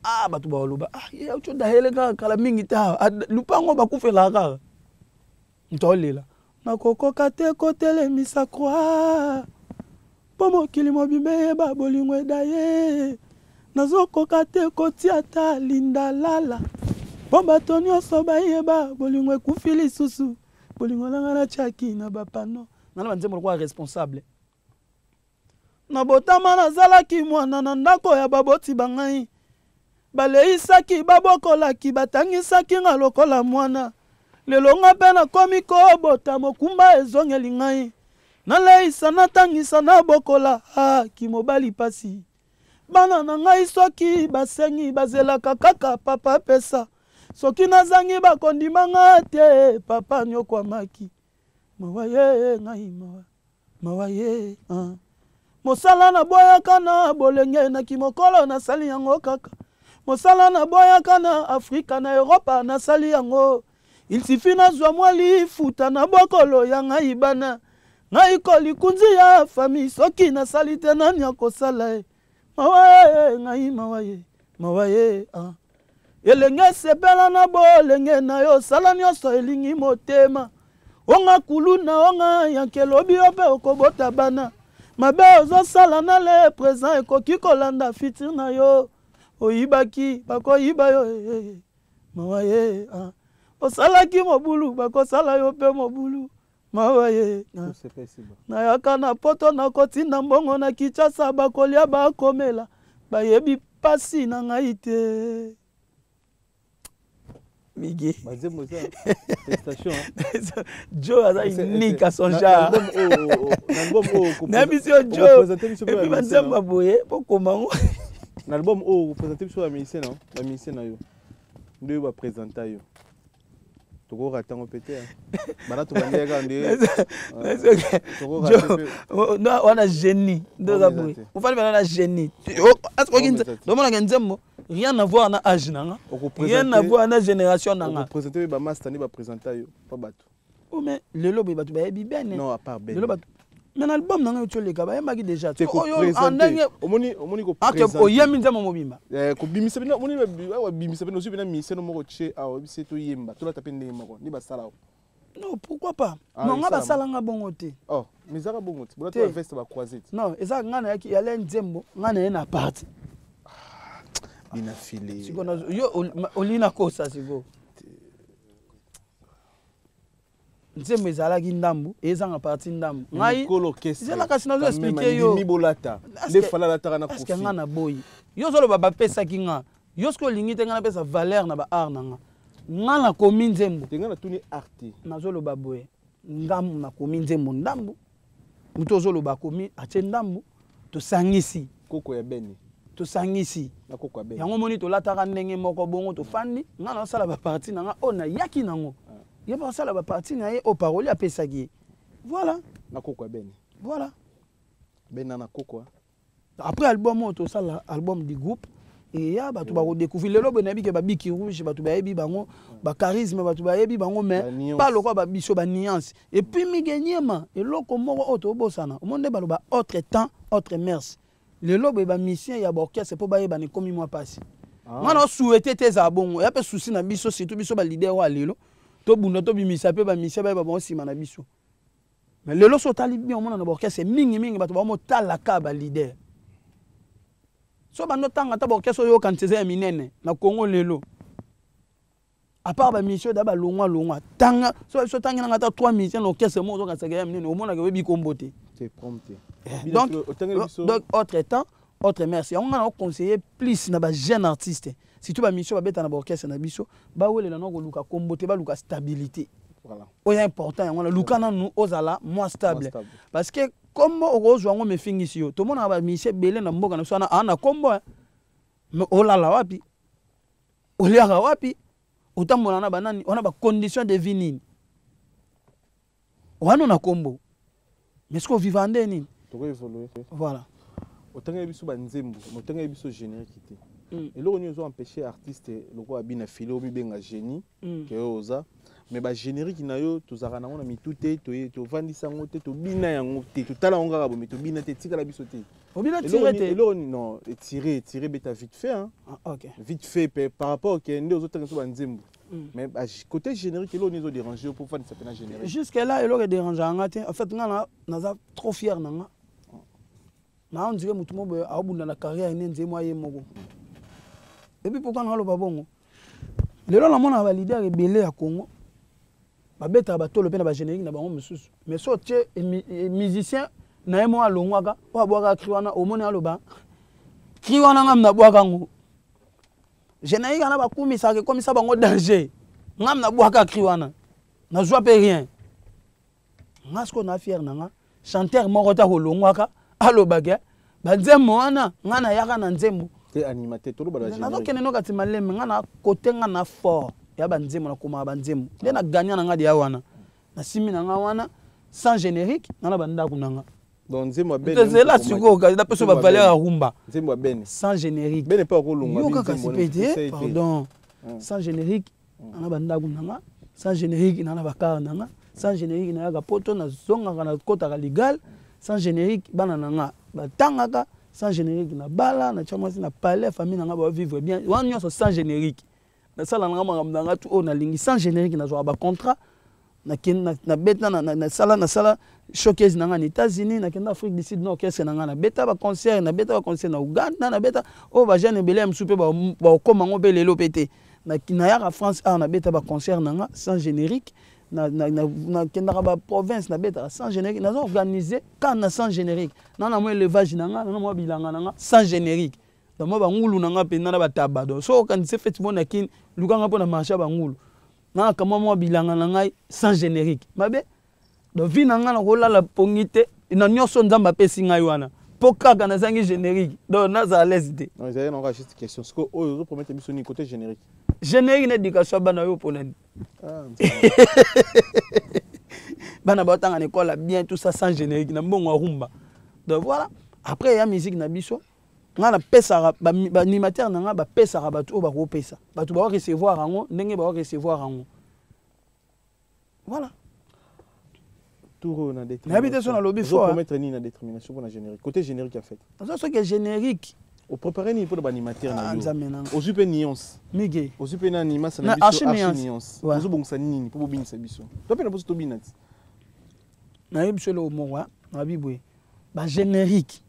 Ah, bato baloba: "Ah, ye auti odayele kaka kala mingi te awa lupango bakufelaka kaka." Moto aolela: "Nakokoka te kotelemisa croix mpo mokili mobimba eyeba bolingo edaye. Nazokoka te kotia ta lindalala mpo bato nyonso bayeba bolingo ekufi lisusu. Bolingo nanga natiaki na bapano." Nana banzembo lokola responsable. Nabotama nazalaki mwana na ndako ya baboti bangai, baleisaki, babokolaki, batangisaki nga lokola mwana. Lelo nga mpe nakomi kobota, mokumba ezongeli ngai, naleisa, natangisa, nabokola. Ah, kimobali pasi. Bana na ngai soki basengi, bazelaka kaka papa pesa. Soki nazangi, bakondima nga te. Papa nyokwamaki, mawa ye ngai, mawa, mawa ye, ah. Mosala naboyaka na bolenge, na kimokolo nasali yango kaka. Mosala naboyaka na Afrika, na Eropa nasali yango. Il suffit nazwa mwa lifuta na bokolo ya ngai bana ngai kolikunzi ya famille. Soki nasali te, nani akosala ye? Mawa ye ngai, mawa ye, mawa ye, ah. Elenge, esepela na bolenge na yo, sala nyonso elingi motema. Onga kuluna, onga yanke, lobi yo mpe okobota bana. Mabe ozosala na le présent ekoki kolanda futur na yo. Oyibaki, bakoyiba yo, eh, eh, eh. Mawa ye, ah. Osalaki mobulu, bakosala yo mpe mobulu. Mawa ye, ah. Nayaka na poto, nakotinda mbongo na Kinshasa, bakolia, bakomela, bayebi pasi na ngai te. Mige. Banzembo eza félicitation. Joe aza unique à son genre. Nayebi yo Joe. Et puis banzembo ya boye po koma ngo. Na album oyo oprésente biso ba musicien na ba musicien na yo. Nde oyo baprésenta yo. Tokorata yango mpe te. Bana tobandaki kaka nde. Wana génie nde oza boye. Ofandi bana na génie. Omonaka nzembo rien à voir na âge na nga, rien à voir na génération na nga. Okoprésente mpe bamaster nde baprésenta yo pa bato. Oh, mais lelo boye bato bayebi bene. Non, à part Ben. Lelo bato, mais na album na ngai oti oleka, bayembaki déjà. Omoni, omoni. Oyembi nzembo mobimba. Kobimisa bino, omoni, babimisa bino, ozwi bina miseno moko tie awa, oyebisi toyemba, tolata mpe ndenge moko nde basala awa. Non, pourquoi pas? Non, nga basalanga bongo te. Oh, mais ezaka bongo te, bolata baveste bacroise te. Non, eza nga nayaki yale nzembo, nga naye na parti. Bina file. Sikoyo yo olingi nakosa? Sikoyo nzembo ezalaki ndambu, ezanga parti ndambu. Ngai zela, kasi nazo expliquer yo. Bolata nde Fally alataka na. Parce nga na boyi yo ozoloba bapesaki nga. Yo soki olingi te, nga napesa valeur na baart na nga. Nga nakomi nzembo. Te, nga natuni art. Nazoloba boye, ngambu nakomi nzembo ndambu, moto ozoloba akomi atie ndambu, tosangisi. Koko ya Bene. Tosangisi. Na koko ya Bene. Yango moni tolataka ndenge moko bongo, tofandi, nga naosala baparti na nga oyo nayaki nango, ye mpe asala baparti na ye oyo paroli apesaki ye. Voilà. Na koko ya Bene. Voilà. Bene na koko. Après album oyo tosala, album du groupe eya, bato bakodécouvrir. Lelo boye nayebi ke babiki rouge, bato bayebi bango, bacharisme, bato bayebi bango, mais pas lokola babiso banuance. Et puis Mige Nyema, eloko moko oyo tobosana, omoni nde baloba autre temps, autre mœurs. Lelo boye bamusicien ya baorchestre, mpo bayebana ekomi mwa mpasi. Nga na osouhaite te ezala bongo, eya mpe souci na biso, surtout biso baleader oyo ya lelo, tobunda, tobimisa mpe bamusicien, bayeba bango nsima na biso. Mais lelo so otali bien, omona na baorchestre mingimingi bato bamotalaka baleader. So bando otanga ata baorchestre oyo oyokanisa eza ya minene na Congo lelo, à part bamission da balongwa longwa, tanga so biso otangi nanga ata 3 musiciens na orchestre moko ozokanisaka ya minene, omonaka oyebi kombo te. Donc autre temps, autre merci. Yango nga na oconseiller plus na bajeune artiste, surtout bamission babeta na baorchestre na biso, bawelela na koluka kombo te, baluka stabilité oyo important. Yango wana, luka nanu ozala mwa stable, parce que kombo okozwa yango mefingisi yo. Tomonaka bamusicien ebele na mboka na biso wana aa na kombo, mais olala wapi, oliaka wapi, otambola na banani, wana bacondition de vie nini wana na kombo, mais soki oviva nde nini? Tokoévolue. Voilà. Otangeli biso banzembo, otangeli biso générique te. Eloko nini ozo empêcher artiste lokola Bina File, omibenga génie ke oyo oza, mais bagénérique na yo tozalaka nango na mitu te, tovandisa yango te, tobina yango te, totala yango kaka boye, tobina te, etikala biso te. Obina tire te. Eloko nini? Non, etire, etire, beta vite fait, hein. Ah, ok. Vite fait pe par rapport ke nde ozotanga biso banzembo, mais côté générique, eloko nini ezodérange yo mpo ofandisa mpe na générique? Jusque là eloko edérangeaka nga te. En fait nga naza trop fier na nga na on dirait motu moko boye aobunda na carrière ne nzembo aye moko. Et puis pourquoi naloba bongo? Lelo namonaka baleader ebele ya Congo babetaka batolo mpe na bagénérique na bango mosusu, mais so otie musicien na ye moko alongwaka, oyo abwaka cri wana, omoni aloba cri wana, ngam nabwaka yango. Générique wana bakumisaka, ekomisa bango danger. Ngam nabwaka cri wana, nazwa mpe rien. Nga sikoyo na fier na nga, chanteur moko ta kolongwaka alobaka banzembo wana, nga nayaka na nzembo. Te, animateur, toloba na. Nazokende no kati maleme. Nga na kote nga na fort ya banzembo, nakomaka banzembo nde na gagna na nga deya wana, nasimbi na nga wana sans générique, nga na bandako na nga. Donc nzembo ya Bene. Tozela sikoyo, kasi napesa bavaleur ya rumba. Nzembo ya Bene. Sans générique. Bene mpe akolongwa. Yo kaka sipe te, pardon. Sans générique na bandako na nga, sans générique na bakar na nga, sans générique nayaka poto, nazongaka, nakotaka ligal sans générique, bana na nga batangaka sans générique, na bala, natya mwasi na palais, famille na nga bavivre bien, wana nyonso sans générique. Nasala na nga makambo na nga tu oyo nalingi sans générique, nazwaka bacontrat, nabeta, nasala showcase na nga na États-Unis, nakenda Afrique du Sud na orchestre na nga, nabeta baconcert, nabeta baconcert na Uganda, nabeta oyo bajeune ebele ya mosusu mpe bakokóma yango mpe lelo mpe te. Nayaka France awa, nabeta baconcert na nga sans générique, nakendaka baprovince, nabetaka sans générique, naza organise kaka na sans générique, na mwa élevage na nga, na mwa bilanga na nga sans générique, donc mwa bangulu na nga mpenza na bataba. Donc so okanisi feti mo na Kini, lukanga mpo na marché ya bangulu. Nanga kamwa mwa bilanga na ngai sans générique. Mabe. Donc vie na ngai nakolala pongi te na nyonso Nzambe apesi ngai wana. Po kaka nazangi générique. Donc nazala à l'aise te. Non, ezali nango juste question. Siko oyo ozo promettre biso nini côté générique? Générique na éducation ya bana yo pona nini? Ah, bana batanga na école bien tout ça sans générique na mbongo ya rumba. Donc voilà. Après ya musique na biso nga napesaka baanimateur na nga bapesaka bato oyo bakopesa bato bao recevoir yango ndenge bao recevoir yango voilà. Tour oyo na nayebi te so nalobi fort. Promettre nini na détermination mpona générique, côté générique en fait? Naza soki générique. Opréparé nini mpona baanimateur na Ah, yo? Nzambe nanga. Ozwi mpe nuance. Mige. Ozwi mpe nani masa Na na biso? Archi Archi Nuance. Nuance. Ouais. Ozobongisa nini mpo bobinisa biso to mpe na mposo tobina ti? Nayebi so eloko moko nayebi boye, bagénérique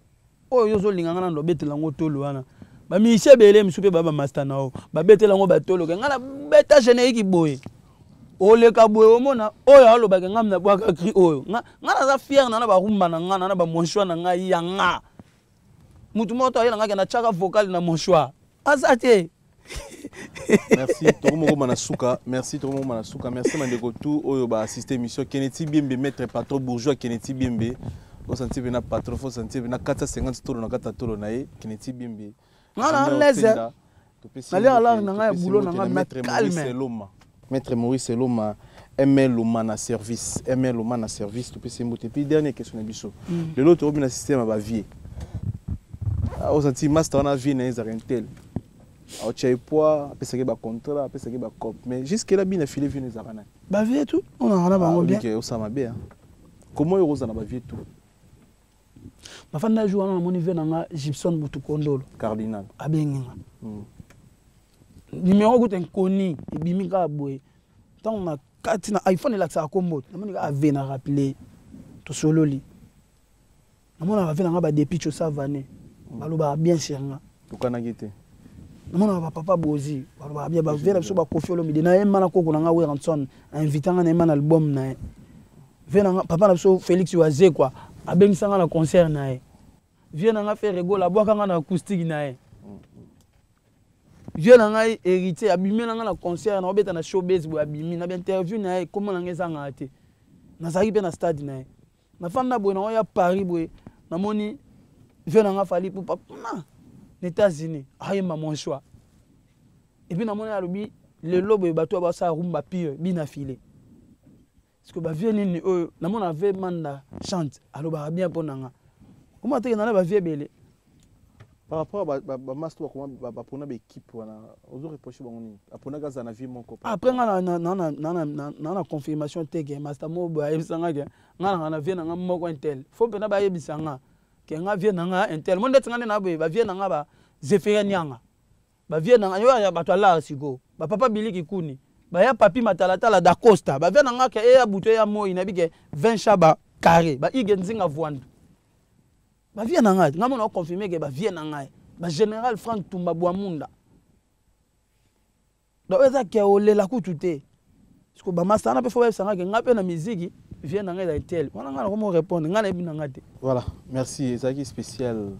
oyo yo ozolinga nga nano obetela yango tolo wana, bamisie ebele misu mpe baa bamaster na yo babetela yango batolo ke nga nabeta générique boye, oleka boye omona oyo alobaka nga nabwaka cri oyo. Nga naza fier na na barumba na nga na na bamonchoir na ngai ya nga. Mutu moko to ayela nga ke natiaka vocal na monchoir aza te. Merci, tokomokoma na suka. Merci, tokomokoma na suka. Merci bandeko tout oyo baassiste émission. Keneti Biembe, maître patron bourgeois Keneti Biembe, osanti mpe na patron fo santi mpe na 450 tolo na kati ya tolo na ye Keneti Biembe. Nga na Junior l'aise. Tenda, topesi Nalia mbote, alarme na ngai ya topesi boulot na mbote ngai, na na maître Maurice calme. Eloma, maître Maurice Eloma, ML Loma na service, ML Loma na service, topesi mbote. Puis dernière question na biso: lelo tokomi na système ya bavie, osanti master wana vie na ye ezalaka intel, aotya ye poids, apesaki bacontrat, apesaki bacope, mais jusque là bina file vie na ezalaka nani? Bavie tout onaka na bango bien. Olike osala mabe, hein. Comment oyo kozala na bavie tout? Bafanda jour wana namoni vie na nga Gibson Mutukondolo. Cardinal. Abengi nga numéro kuta inconnu ebimi kaka boye. Ntango na kati na iPhone elakisaka kombo, namoni kaka ave na rappele, tosololi. Namonaka bavie na nga badepi Savane, balobaka bien sur nga. Tokanaki te. Namonaka bapapa Bozi, balobaka bien bavie na biso, bakofi Olomide nayemba na koko na nga Weranson, ainvita nga nayemba na album na ye. Vie na nga papa na biso Félix Wazekwa abengisa nga na concert na ye. Vie na nga Ferre Gola abwaka nga na acoustique na ye. Vie na ngai Héritier abimi na nga na concert na obeta na showbase boye, abimi na bainterview na ye, kombo na ngai ezangaka te. Nazalaki mpe na stade na ye. Nafanda boye na ya Paris boye, namoni vie na nga Fally Ipupa kuna na États-Unis ayemba mon choix. Et puis namoni alobi lelo boye bato oyo basala rumba pire bina filet. Parce que bavie nini oyo namona ave Manda Chante alobaka bien mpo na nga, koma teke nana bavie ebele. Par rapport à bamaster bakoma bapona baéquipe wana, ozo reproche bango nini? Aponaki aza na vie moko. Après nga na confirmation te ke master moko boye ayebisa nga ke nga nanga na vie na nga moko intel. Fo mpena bayebisa nga ke nga vie na nga intel mo ndeti nga nde na boye bavie na nga ba Zephyrin Nianga, bavie na nga yo ya bato alara sikoyo bapapa Biliki Kuni baya papi Matalatala Dacosta, bavie na nga ke eya butu eya moi nayebi ke 20 chaba carré ba Ige Nzinga Vwandu, bavie na ngai. Nga mona oconfirme ke bavie na ngai bagénéral Frank Tumba Bwamunda. Donc oyo eza ke olela kutu te parce que bamasta wana mpe fo bayebisa nga ke nga mpe na miziki vie na ngai ezali tel wana. Ngai nakomo répondre, ngai nayebi na nga te. Voilà, merci. Ezalaki spécial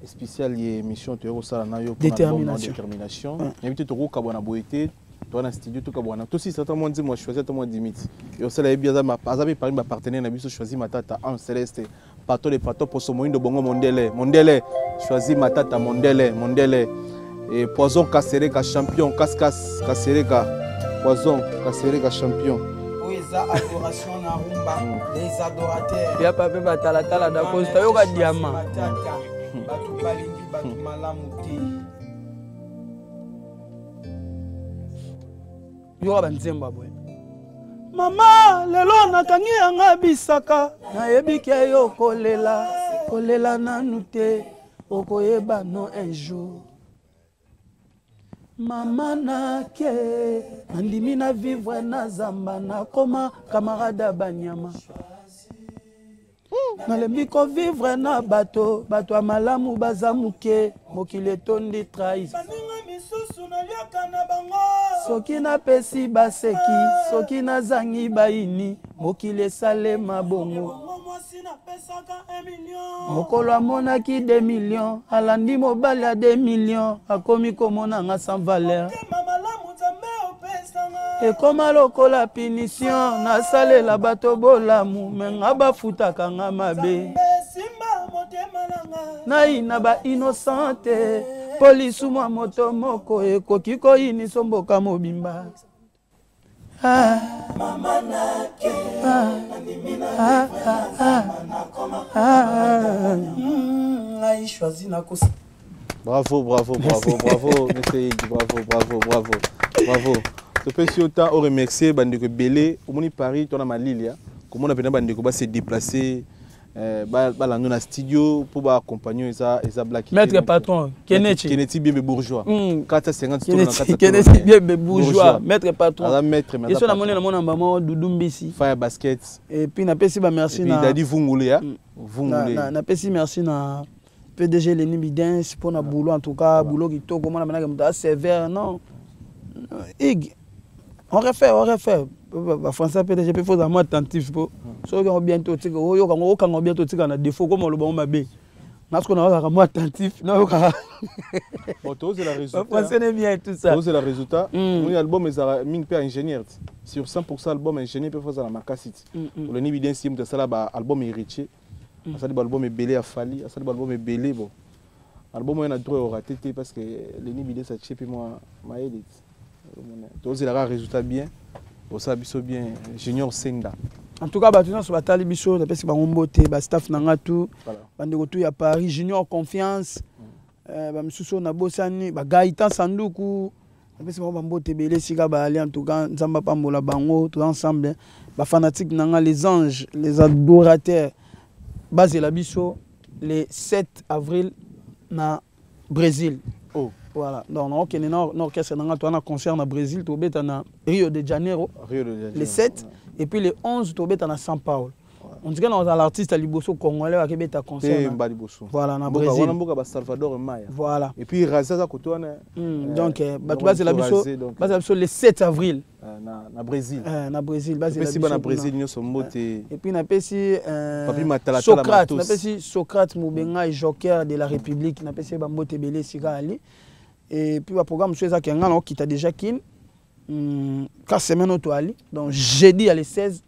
spécial ye émission toyei kosala na yo mpona album na Détermination. Détermination. Nayebi te tokokabwana boye te, toza na studio, tokabwana tosisa ata mwa nzembo ya Choisi, ata mwa dimiti yosala. Yebi aza aza mpe parmi bapartenaire na biso, Choisi Matata Ange Céleste, patron de patron, poso moyindo bongo mondele mondele, Choisi Matata mondele mondele et Poison Kasereka champion, kaskas Kasereka, Poison Kasereka champion. Oyo eza adoration na rumba, les adorateurs. Ya pape Batalatala Dacosta, yoka diama. Matata, bato balingi bato malamu te. Yoka banzembo ya boye. Mama lelo nakangi yanga bisaka, nayebi ke yo kolela kolela nanu te, okoyeba no un jour. Mama nake nandimi na vivre na zamba, nakoma camarade ya banyama, nalembi kovivre na bato. Bato ya malamu baza moke, mokili etondi trahison. Baninga misusu naliaka na bango. Soki napesi baseki, soki nazangi bayini, mokili esalema bongo. Bongo mwasi napesaka 1 million. Mokolo amonaki 2 million, alandi mobali ya 2 million, akomi komona nga sans valeur. Motema malamu Nzambe opesanga. Ekoma lokola punition, nasalela bato bolamu, me nga bafutaka nga mabe. Nayina ba innocent te, mpo lisumu ya moto moko ekoki koyinisa mboka mobimba. Ah. Ah. Ah, ah, ah. Ah. Ngai choisi nakosa. Bravo, bravo, bravo, bravo, monsieur Higg, bravo, bravo, bravo, bravo. Topesi yo temps oremercier bandeko ebele. Omoni Paris to na malili ya komona mpena bandeko ba se déplacer, balando na studio mpo ba accompagner. Eza black. Maître patron Kenechi. Kenechi Biembe bourgeois. 450 tolo na kati. Kenechi Biembe bourgeois, maître patron. Aza maître, mais aza Yeso namoni namona mbamo Dudu Mbisi. Fire basket. Et puis napesi ba merci na Dadi Vungule ya Vungule. Napesi merci na PDG Lenny Bidens pour na boulot, en tout cas boulot kitoko. Mona manaka muta sévère non Ig, on refait, on refait ba français. PDG pe faut vraiment attentif po soki on bientôt tika oyo kango okanga bientôt tika na défaut comme oloba mabe. Nasko na kaka moi attentif na yoka. Bon, tozela résultat. Français n'est bien tout ça. Tozela résultat. Moni album ezala mingi mpe ingénieur ti sur 100%. Album ingénieur mpe fozala makasi ti. Oleni Bidens ye moto asala ba album héritier, asali ba album ebele ya Fally, asali ba album ebele. Bon, album oyo na droit oraté te parce que Leni Bidens atie mpe mwa mayele ti. Tozelaka résultat bien, osala biso bien, Junior Senda. En tout cas, bato nyonso batali biso, napesi bango mbote, bastaff na nga tout, bandeko tu ya Paris, Junior Confiance, bamisusu oyo nabosani, bagaitan Sanduku, napesi bango bambote ebele esika baali. En tout cas, Nzambe apambola bango. Toza ensemble, bafanatique na nga, les anges, les adorateurs, bazela biso le 7 avril na Brésil. Oh. Voilà, donc nakokende na orchestre na nga, toza na concert na Brésil, tobeta na Rio de Janeiro. Rio de Janeiro. Le 7 et puis le 11 tobeta na São Paulo. On dirait na l'artiste ya liboso congolais akebeta concert mba liboso. Voilà, na Brésil. Wana mboka ba Salvador Maya. Voilà. Et puis Raza za koto wana. Donc bato bazela biso, bazela biso le 7 avril. Na Brésil. Na Brésil, bazela biso. Bana Brésil nyonso mbote. Et puis napesi Papi Matala. Socrate, napesi Socrate Mubenga, joker de la République, napesi bambote ebele esika ali. Et puis baprogramme mosusu ezaki nga na okita déjà Kin ka semaine oyo toali, donc jeudi ya le 16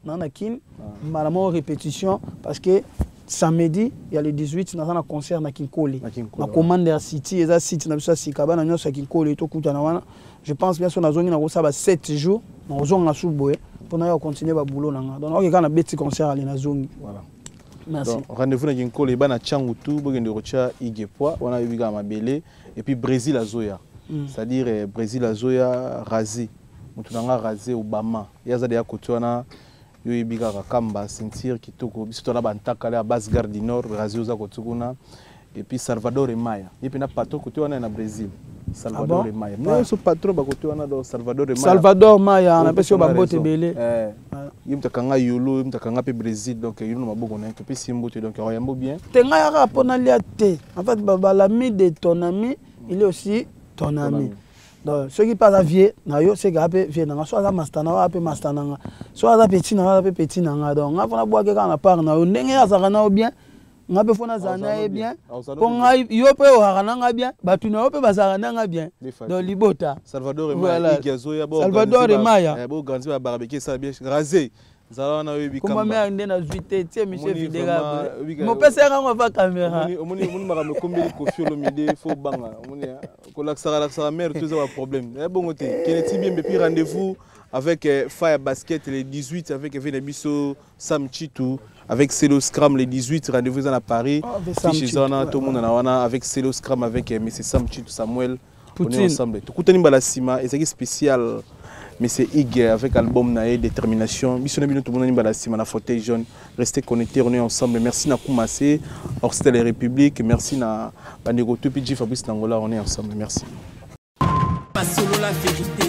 na Kin, mbala moko répétition, parce que samedi ya le 18 naza na concert na Kinkole, na Commander City. Eza site na biso ya sika. Bana nyonso ya Kinkole, tokutana wana. Je pense bien so nazongi, nakosala ba 7 jours, nakozonga su boye mpona ya continuer baboulot na nga. Donc nakoki kaka na beti concert, ale nazongi. Voilà. Merci. Donc, rendez-vous na Kinkole, bana Tshangu tu bokende kotia Igepoa wana, oyebi kaka mabele. Et puis Brésil azoya, c'est-à-dire Brésil azoya, Rasé, moto na nga Rasé Obama, ye aza deya kote wana. Yo oyebi kaka kamba ceinture kitoko, biso tona bantakala ya base gare du Nord. Rasé oza kote kuna. Et puis Salvador Emaya, ye mpena patron kote wana na Brésil, Salvador Ah bon? Emaya nyonso patron bakote wana. Donc Salvador Emaya. Salvador Maya, napesi yo bambote ebele. Ye moto akanga yolo, ye moto akanga mpe Brésil. Donc yolo na maboko na ye, topesi ye mbote. Donc akoyambo bien. Te, ngai yaka mpo nalia te. En fait, l'ami de ton ami, il est aussi ton ami. Donc soki mpe aza vie na yo, seke aza mpe vie na nga. So aza master na yo, aza mpe master na nga. So aza petit na nga, aza mpe petit na nga. Donc nga fona bwake kaka na part na yo, ndenge azalaka na yo bien, nga mpe fo nazala na ye bien, mpo ngai yo mpe oyaka na nga bien, bato na yo mpe bazalaka na nga bien. Donc libota. Salvador Emaya, Salvador Emaya. Boorganiser ba barbecue, esala bien. Rasé, zala wana, oyebi. Komba mare nde nazwi te tie monsieur Videra mopesa yango ava caméra. Omoni makambo ekombeli Kofi Olomide, fo banga. Omoni kolakisaka lakisaka mare to eza baproblème ya bongo te. Keneti Biembe. Puis rendez-vous avec Fire Basket le 18 avec Vene biso Sam Chitu, avec Celo Scram le 18. Rendez-vous eza na Paris. Fiche eza wana, tomonana wana avec Celo Scram, avec monsieur Sam Chitu Samuel. On est ensemble, tokutani mbala nsima. Ezalaki spécial monsieur Ig avec album na ye Détermination. Biso na bino tomonani mbala nsima na fauteuil jaune. Restez connectés, on est ensemble. Merci na Kumase Orstel République, merci na bandeko topi G Fabrice Nangola. On est ensemble, merci. Masolo la vérité.